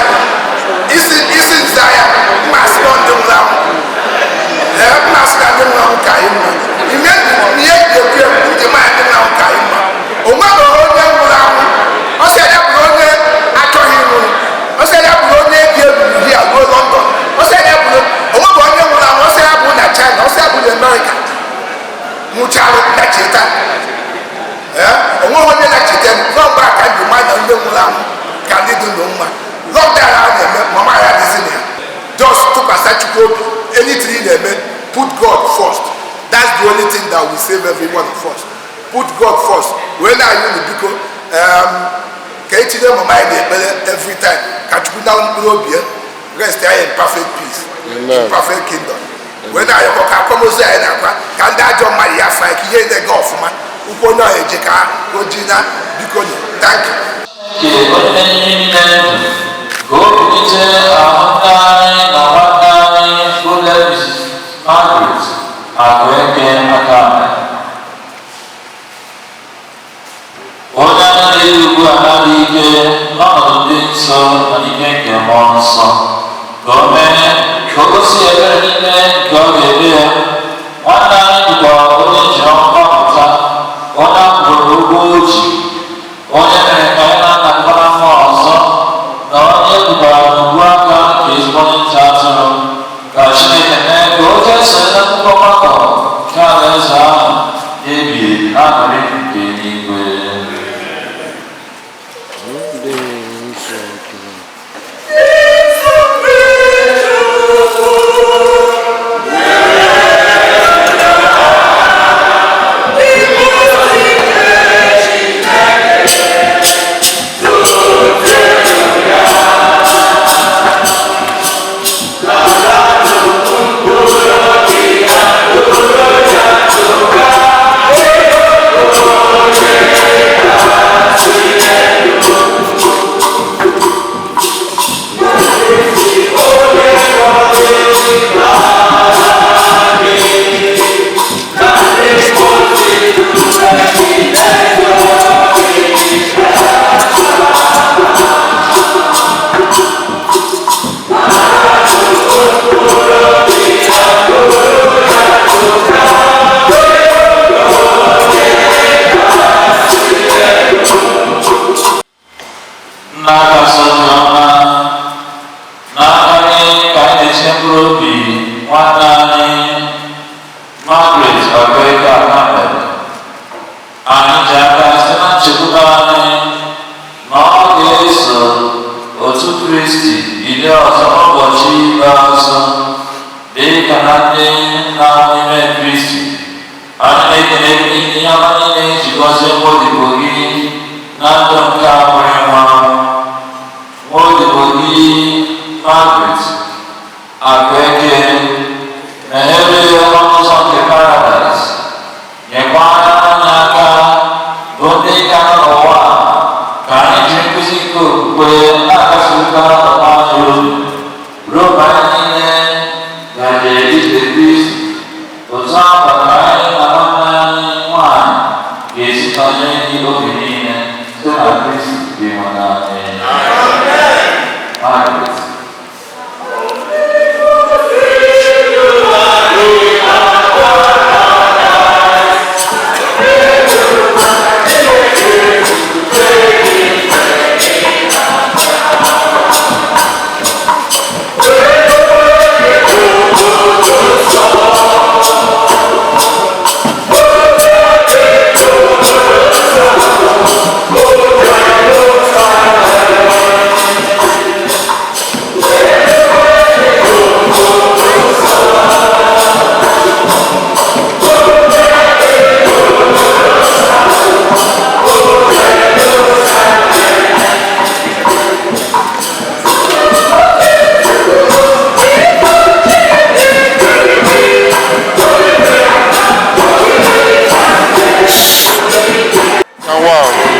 isi nza ya, mma asị na ndị nwụrụ anwụ, ee, mma asị na ndị nwụrụ anwụ ka anyị mma. Ihe ihe ekwu ekwu ndị ma ndị nwụrụ anwụ ka anyị mma. O nweghị onye nwụrụ anwụ ọ sị ya bụrụ onye achọghị ịnwụ, ọ sị ya bụrụ onye bi eburu hia ruo London, ọ sị ya bụrụ onweghị onye nwụrụ anwụ, ọ sị ya bụrụ na China, ọ sị ya bụrụ na America nwụchalụ na cheta. Ee, onweghị onye na-echeta nọ mgbe aka ji ma na ndị nwụrụ anwụ ka ndị dị ndụ mma. Lockdown a na-eme, mama ya dịzi na ya. Just tụkwasị Chukwu obi. Anything ị na-eme, put God first. That's the only thing that will save every one of us. Put God first. Wee na-ayọ unu, biko, ka etinye mama ya n'ekpere every time, ka Chukwu na mkpụrụ obi ya rest ya in perfect peace, in perfect kingdom. Wee na-ayọkọ ka akwamozu anyị na-akwa, ka ndị ajọ mmadụ ya fa ka ihe na-ega ọfụma, ụkwụ onye ọha eje ka o ji na. Biko nụ, thank you. Nke onye niile ndụ, ka o bilite ahụ nne anyị na nwanne anyị bụ Mrs. Margaret Akụeke Akame, onye anyị na-eyi ugbu a na-adịghị ike n'ọnọdụ dị nsọ na n'ike nke Mmụọ Nsọ, ka o mee ka o gosi ebere niile nke ọ ga-eme ya. Nwanne anyị bụkwa onye ji ọmapụta, onye a kwụrụ ụgwọ o ji, onye mere ka anyị na-anakọrọ mmụọ ọzọ, na onye bubara n'ugwu aka nke ezigbo onye nta atụrụ. Ka Chineke mee ka o jeso na nnukwu ọgbakọ nke alaeze ahụ ebi ebi n'abalị nke eluigwe. Ndị nsọ nke Nna kasị ọma, n'aka gị ka anyị na-eche mkpụrụ obi nwanne anyị Margaret Akụeke Akame. Anyị ji aka site na nchekwube anyị na ọ ga-eso otu Kristi bilie ọzọ n'ụbọchị ikpeazụ dị ka na ndị na-anwụ n'ime Kristi. Anyị na-ekele gị n'ihi ihe ọma niile iji gọzie nwa odibo gị na ndụ nke a nwere nwa. Nwa odibo gị Margaret Akụeke meghere ọnụ ụzọ nke paradaịs, nyekwa anyị aka bụ ndị ka nọ n'ụwa a, ka anyị jiri nkuzi nke okwukwe na-akasịrịta onwe anyị obi ruo mgbe anyị niile gaje izute Kristi. Otu ahụ ka anyị na nwanne anyị nwanyị ga-esi nọnyere gị oge. Margaret. Wow.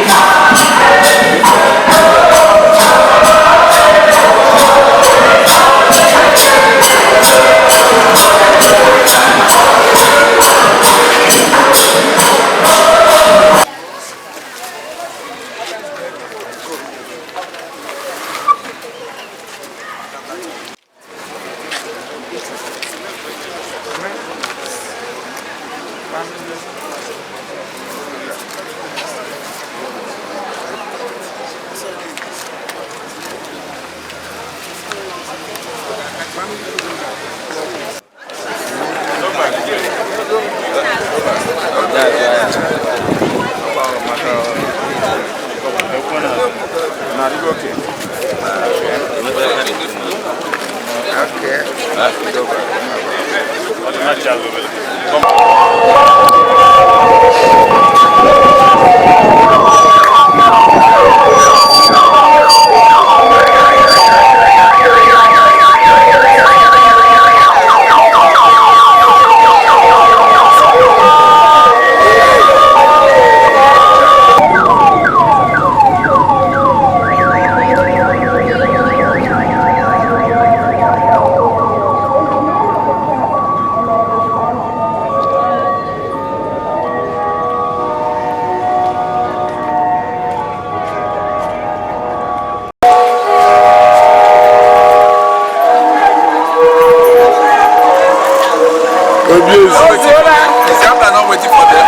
Is the ambulance not waiting for them?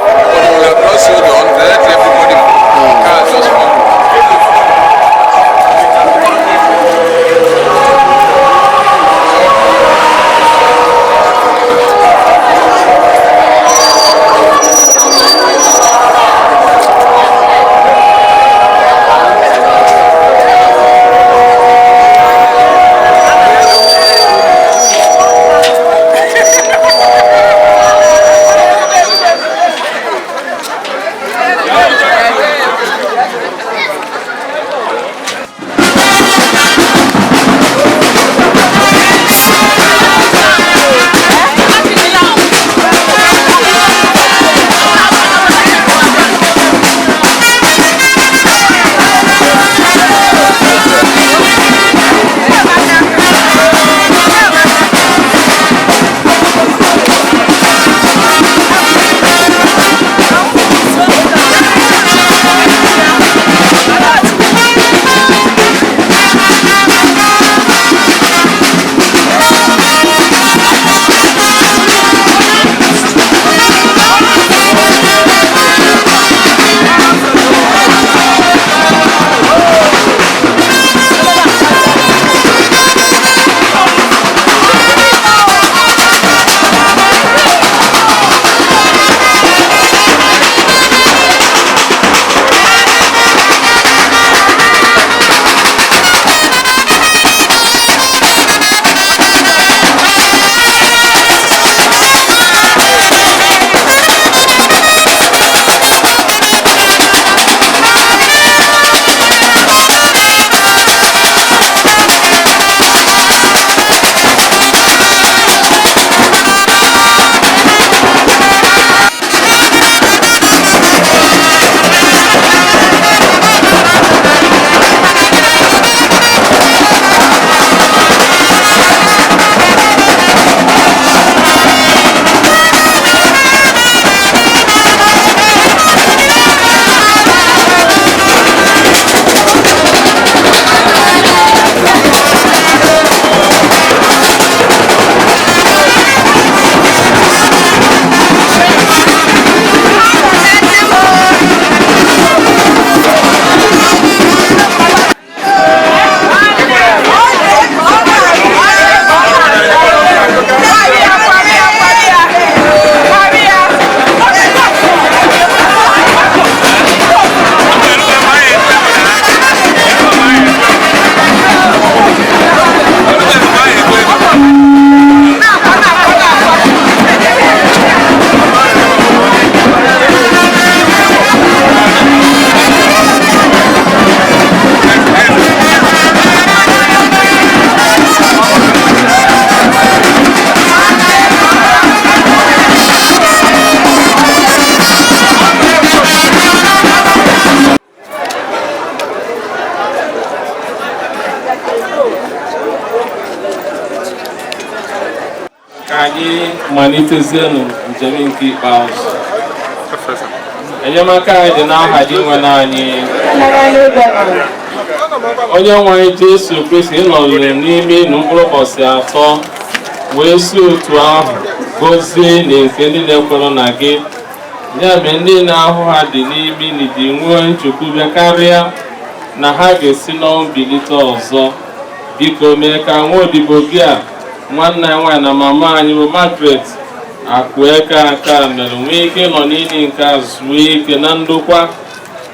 Because we have not sold on, let everybody cars just come. malitezienụ njem nke ikpeazụ. Enyemaka anyị dị n'aha dị nwe anyị. Onye nwe anyị Jesu Kristi nọrọ n'ime ịnụ mkpụrụ ụbọchị atọ wee si otu ahụ gọzie na nke ndị na-ekwere na gị. Ya mere ndị na-ahụ ha dị n'ime ili ji nwee nchekwube karịa na ha ga-esi n'ọnwụ bilite ọzọ. Biko mee ka nwa odibo gị a, nwanne anyị nwaanyị na mama anyị bụ Margaret Akụeke aka mere nwee ike ịnọ n'ili nke a zuo ike na ndokwa,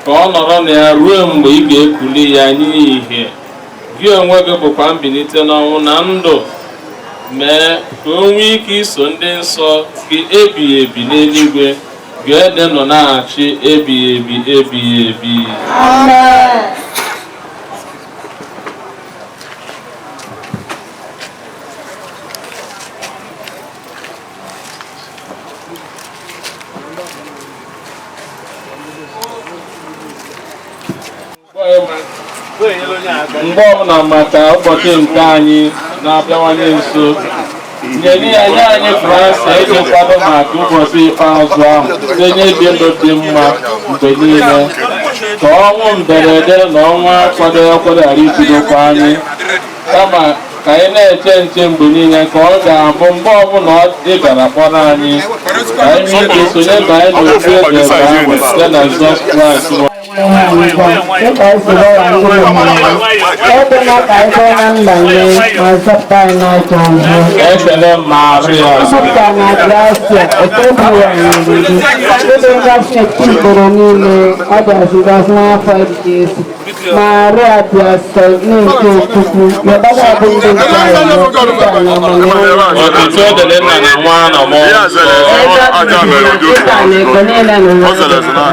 ka ọ nọrọ na ya ruo mgbe ị ga-ekuli ya nye ìhè. Gị onwe gị bụkwa mbilite n'ọnwụ na ndụ. Mee ka o nwee ike iso ndị nsọ gị ebighị ebi n'eluigwe ga-ede nọ na-achị ebighị ebi ebighị ebi. Mgbe ọbụla maka ụbọchị nke anyị na-abịawanye nso, nyere ya nye anyị Fransa iji kwado maka ụbọchị ikpeazụ ahụ site n'ibi ndụ dị mma mgbe niile, ka ọnwụ mberede na ọnwa akwadoghị akwado ghara ibidokwa anyị, kama ka anyị na-eche nche mgbe niile ka ọ ga-abụ mgbe ọbụla ị bịara kpọrọ anyị, ka anyị nwee ike sonye banye n'otu eze ahụ site na Jizọs Kraịst. Ekele Maria. Maria dị asọ na-nke Chukwu, Otuto dịrị nna na nwa na mmụọ nsọ.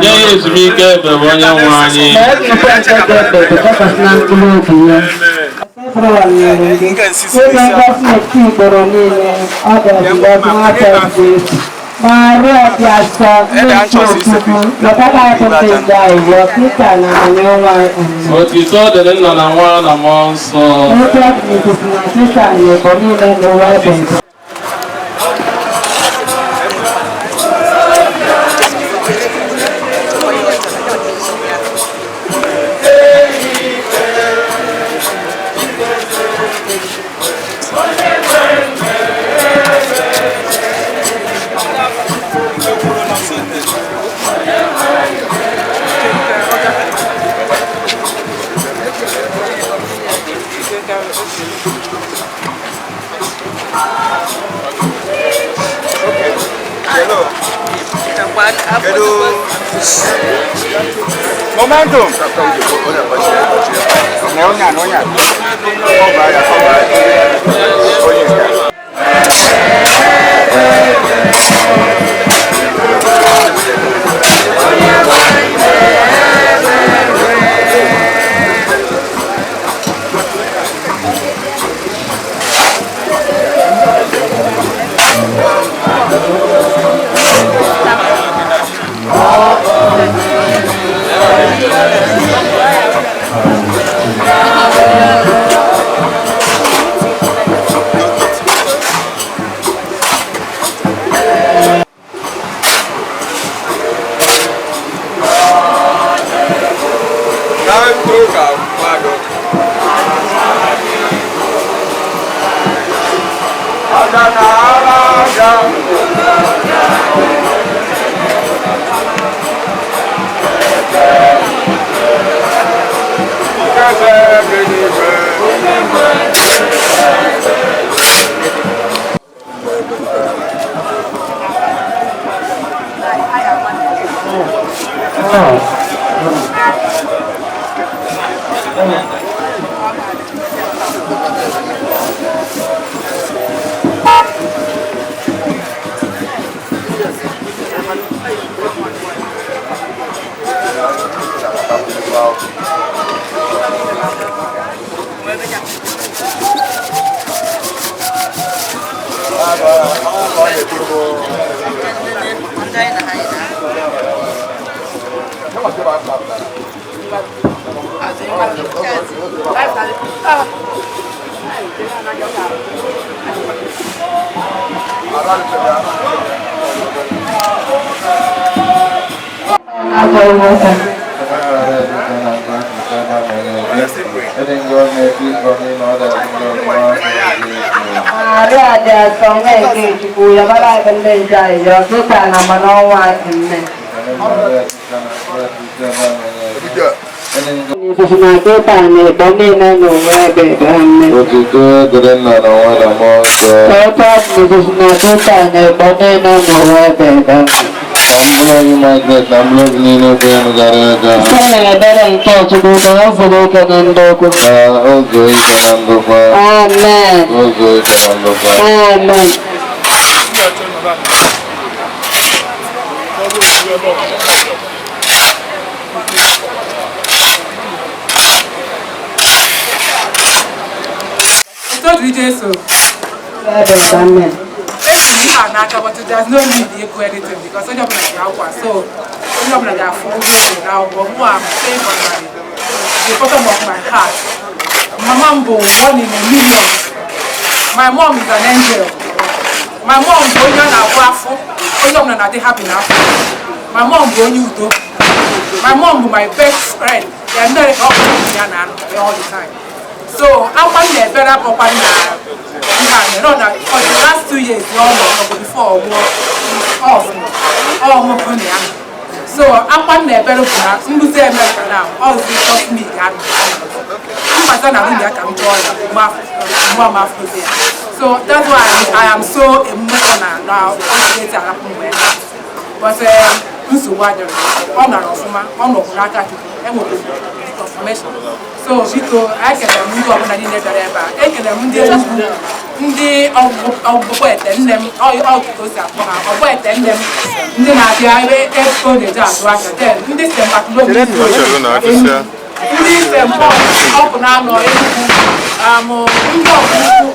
Nye ya ezumike ebebe onye nwe anyị. Maria dị asọ na-nke Chukwu, Otuto dịrị nna na nwa na mmụọ nsọ. Momentum. Maria dị asọ nne nke Chukwu, yabara anyị ndị nje ayọ kịta na mmanụ ọnwa amen. N'ihi na kịta na ịkpọ niile n'ụwa ebe ebe amen. Otuto dịrị nna na nwa na mmụọ nsọ. Ka otu ọ dị n'ihi na kịta na ịkpọ niile n'ụwa ebe ebe amen. Ka mkpụrụ obi Margaret na mkpụrụ obi niile kwerenụ gara aga. Site n'ebere nke Chukwu ka o zuru ike na ndokwu. Ka o zuo ike na ndokwa. Amen. Ka o zuo ike na ndokwa. Amen. Otuto dịrị Jesu. Ebe ebe amen. Eji m ihe a n'aka, but there's no need ịgụ anything because onye ọbụla ji akwụkwọ, so onye ọbụla ga-afụ ihe e kwuru n'akwụkwọ. Mụ am saying from the bottom of my heart, mama m bụ one in a million. My mom is an angel. My mom bụ onye a na-agwa afụ, onye ọbụla na-adị happy n'afọ. My mom bụ onye udo. My mom bụ my best friend. Ya mere ka ọ bụ ya na-anọ all the time. So akwa m na-ebere abụkwa na ihe a mere ọ na for the last 2 years ọ nọ nọbụ before ọ nwụọ off ọ nwụpụ na ya. So akwa m na-ebere bụ na nduzi America na ọzi just me ga-anọ mbata na nwunye ya ka m chọọ ya mụa m afụzi ya. So that's why I am so emotional na otu arapụ m wee na, but nsogbu adịrị, ọ nara ọfụma, ọ nọkwuru n'aka Chukwu, enwere confirmation. So biko, ekelere m ndị ọbụla niile bịara ebe a. Ekelere m ndị Enugwu, ndị ọgbụgbọ ete nne m, ọ ka o si akpọ ha, ọgbọ ete nne m, ndị na-abịa ebe ego na-eje azụ ahịa, then ndị St. Bartholomew, ndị St. Paul ọkụ na-anọ Enugwu, ndị ọgụ ukwu,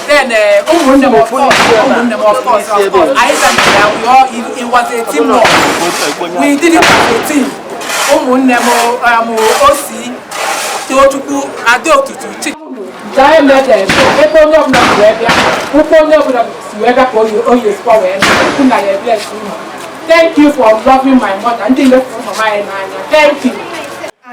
then ụmụnne m, of course, ụmụnne m, of course, of course. Anyị sendere ya. We all, it was a team work. We did it as a team. Ụmụnne m, osi Tochukwu Adaotutu Chi ebe onye ọbụla si wee bịa, ụkwụ onye ọbụla si wee bịa ka oyi esikwa wee nna nna ya bless unu. Thank you for loving my mother. Ndị lefuru mama anyị n'anya, thank you.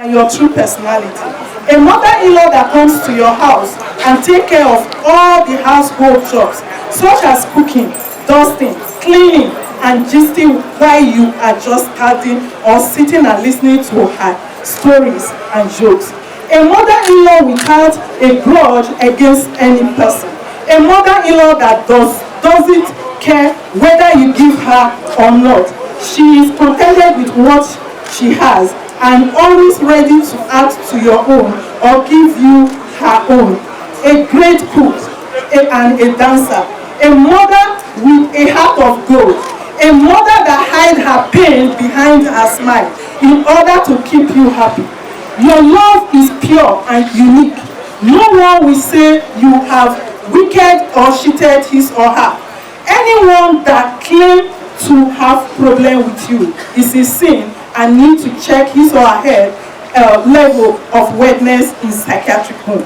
And your true personality. A mother-in-law that comes to your house and take care of all the household jobs, such as cooking, dusting, cleaning, and gisting while you are just standing or sitting and listening to her stories and jokes. A mother-in-law without a grudge against any person. A mother-in-law that doesn't care whether you give her or not. She is contented with what she has and always ready to add to your own or give you her own. A great cook and a dancer. A mother with a heart of gold. A mother that hides her pain behind her smile in order to keep you happy. Your love is pure and unique. No one will say you have wicked or cheated his or her. Anyone that claim to have problem with you is a sin and need to check his or her head level of wetness in psychiatric home.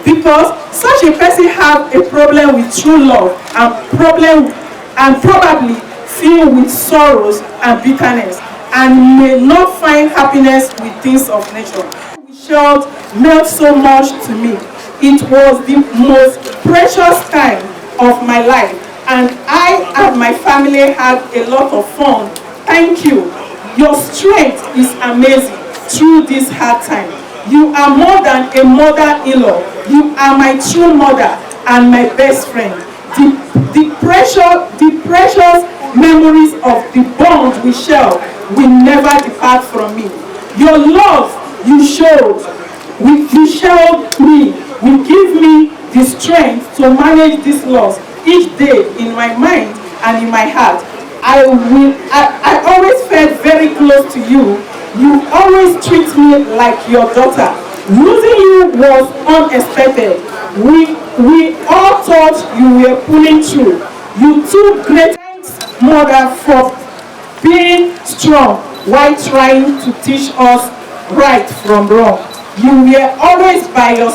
Because such a person have a problem with true love and problem and probably filled with sorrows and bitterness and may not find happiness with things of nature. Short meant so much to me. It was the most precious time of my life, and I and my family had a lot of fun. Thank you. Your strength is amazing through this hard time. You are more than a mother-in-law. You are my true mother and my best friend. The precious memories of the bond we share will never depart from me. Your love you showed me will give me the strength to manage this loss each day in my mind and in my heart. I always felt very close to you. You always treat me like your daughter. Losing you was unexpected. We all thought you were pulling through. You took great thanks, mother, for being strong while trying to teach us right from wrong. You were always by your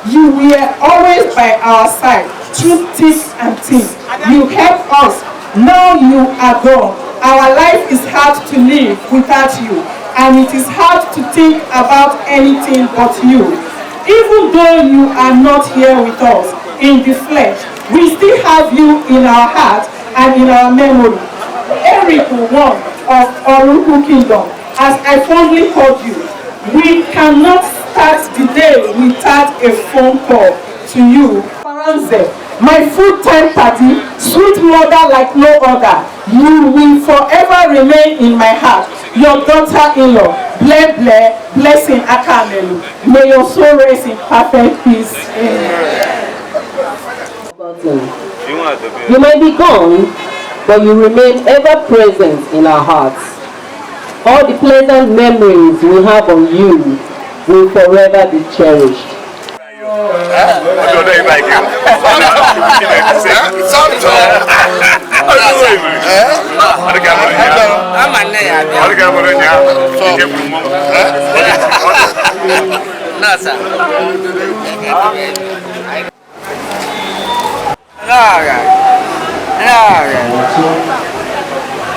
You were always by our side through thick and thin. You helped us. Now you are gone. Our life is hard to live without you, and it is hard to think about anything but you. Even though you are not here with us in the flesh, we still have you in our heart and in our memory. Eric one of Oruku Kingdom, as I fondly called you, we cannot start the day without a phone call to you. Faranze, my full-time party, sweet mother like no other, you will forever remain in my heart. Your daughter-in-law, Ble Ble, Blessing Akamelu. May your soul rest in perfect peace. Amen. You might be gone, but you remain ever present in our hearts. All the pleasant memories we have on you will forever be cherished.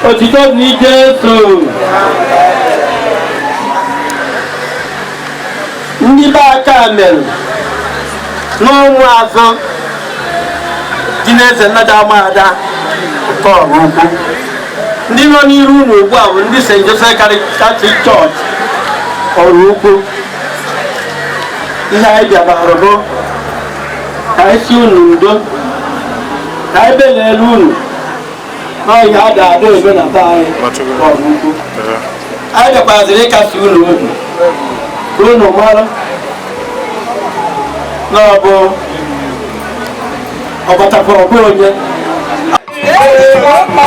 Otito ní Jésù. Ndị be aka mere n'ọnwa azụ dị n'eze nnada amada nke Ọraukwu. Ndị nọ n'iru unu ugbu a bụ ndị St. Joseph Catholic Church Ọraukwu. Ihe anyị bịabara bụ ka anyị si unu udo, ka anyị belele unu n'ọhịa a ga-ada ebe na be anyị Ọraukwu. Anyị bịakwaziri ịkasi unu obi ka unu mara na ọ bụ ọgbatakwara ọbụ onye. Oh,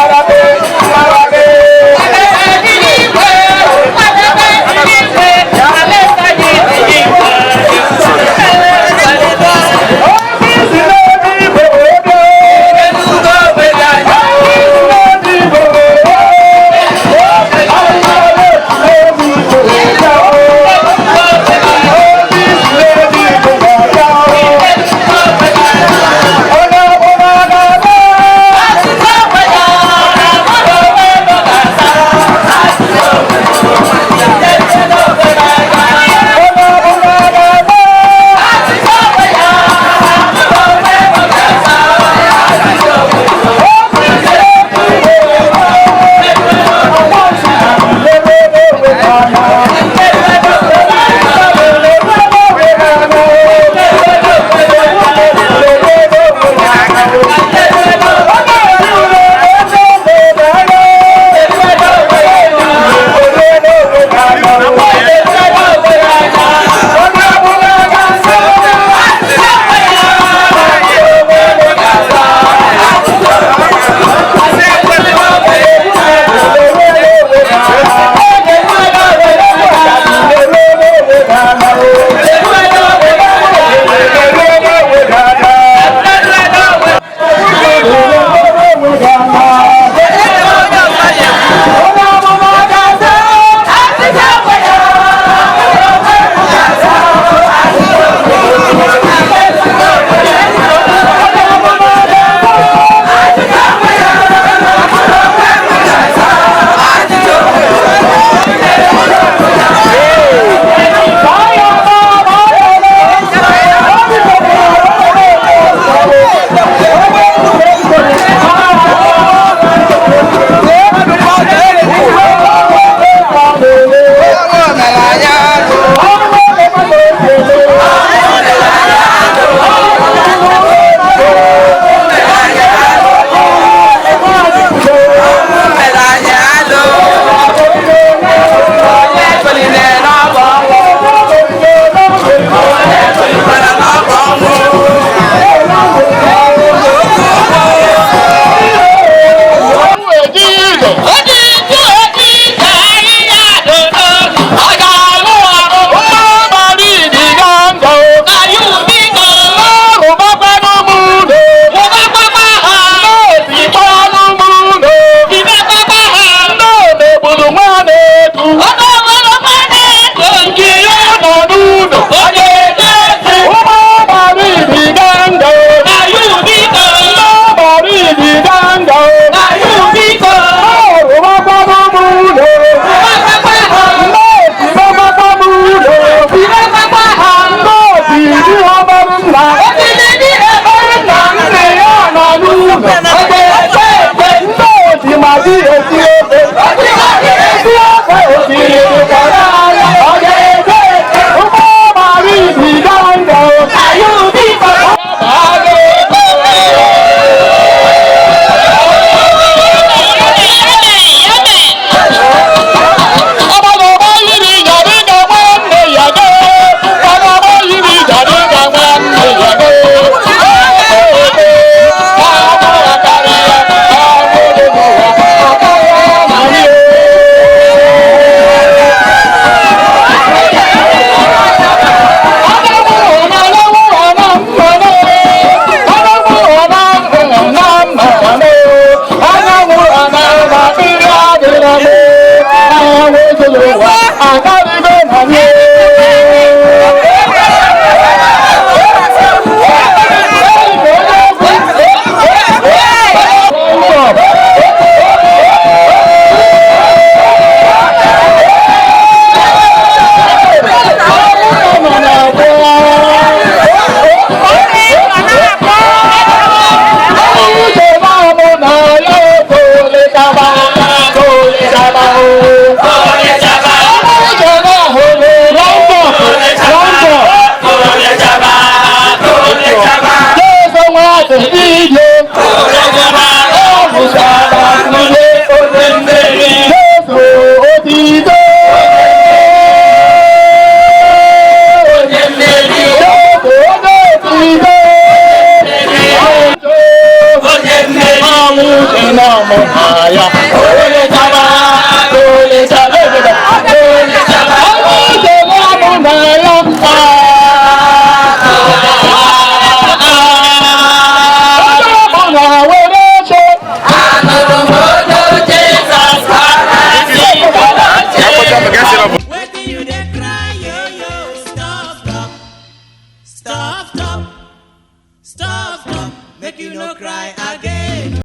you no cry again.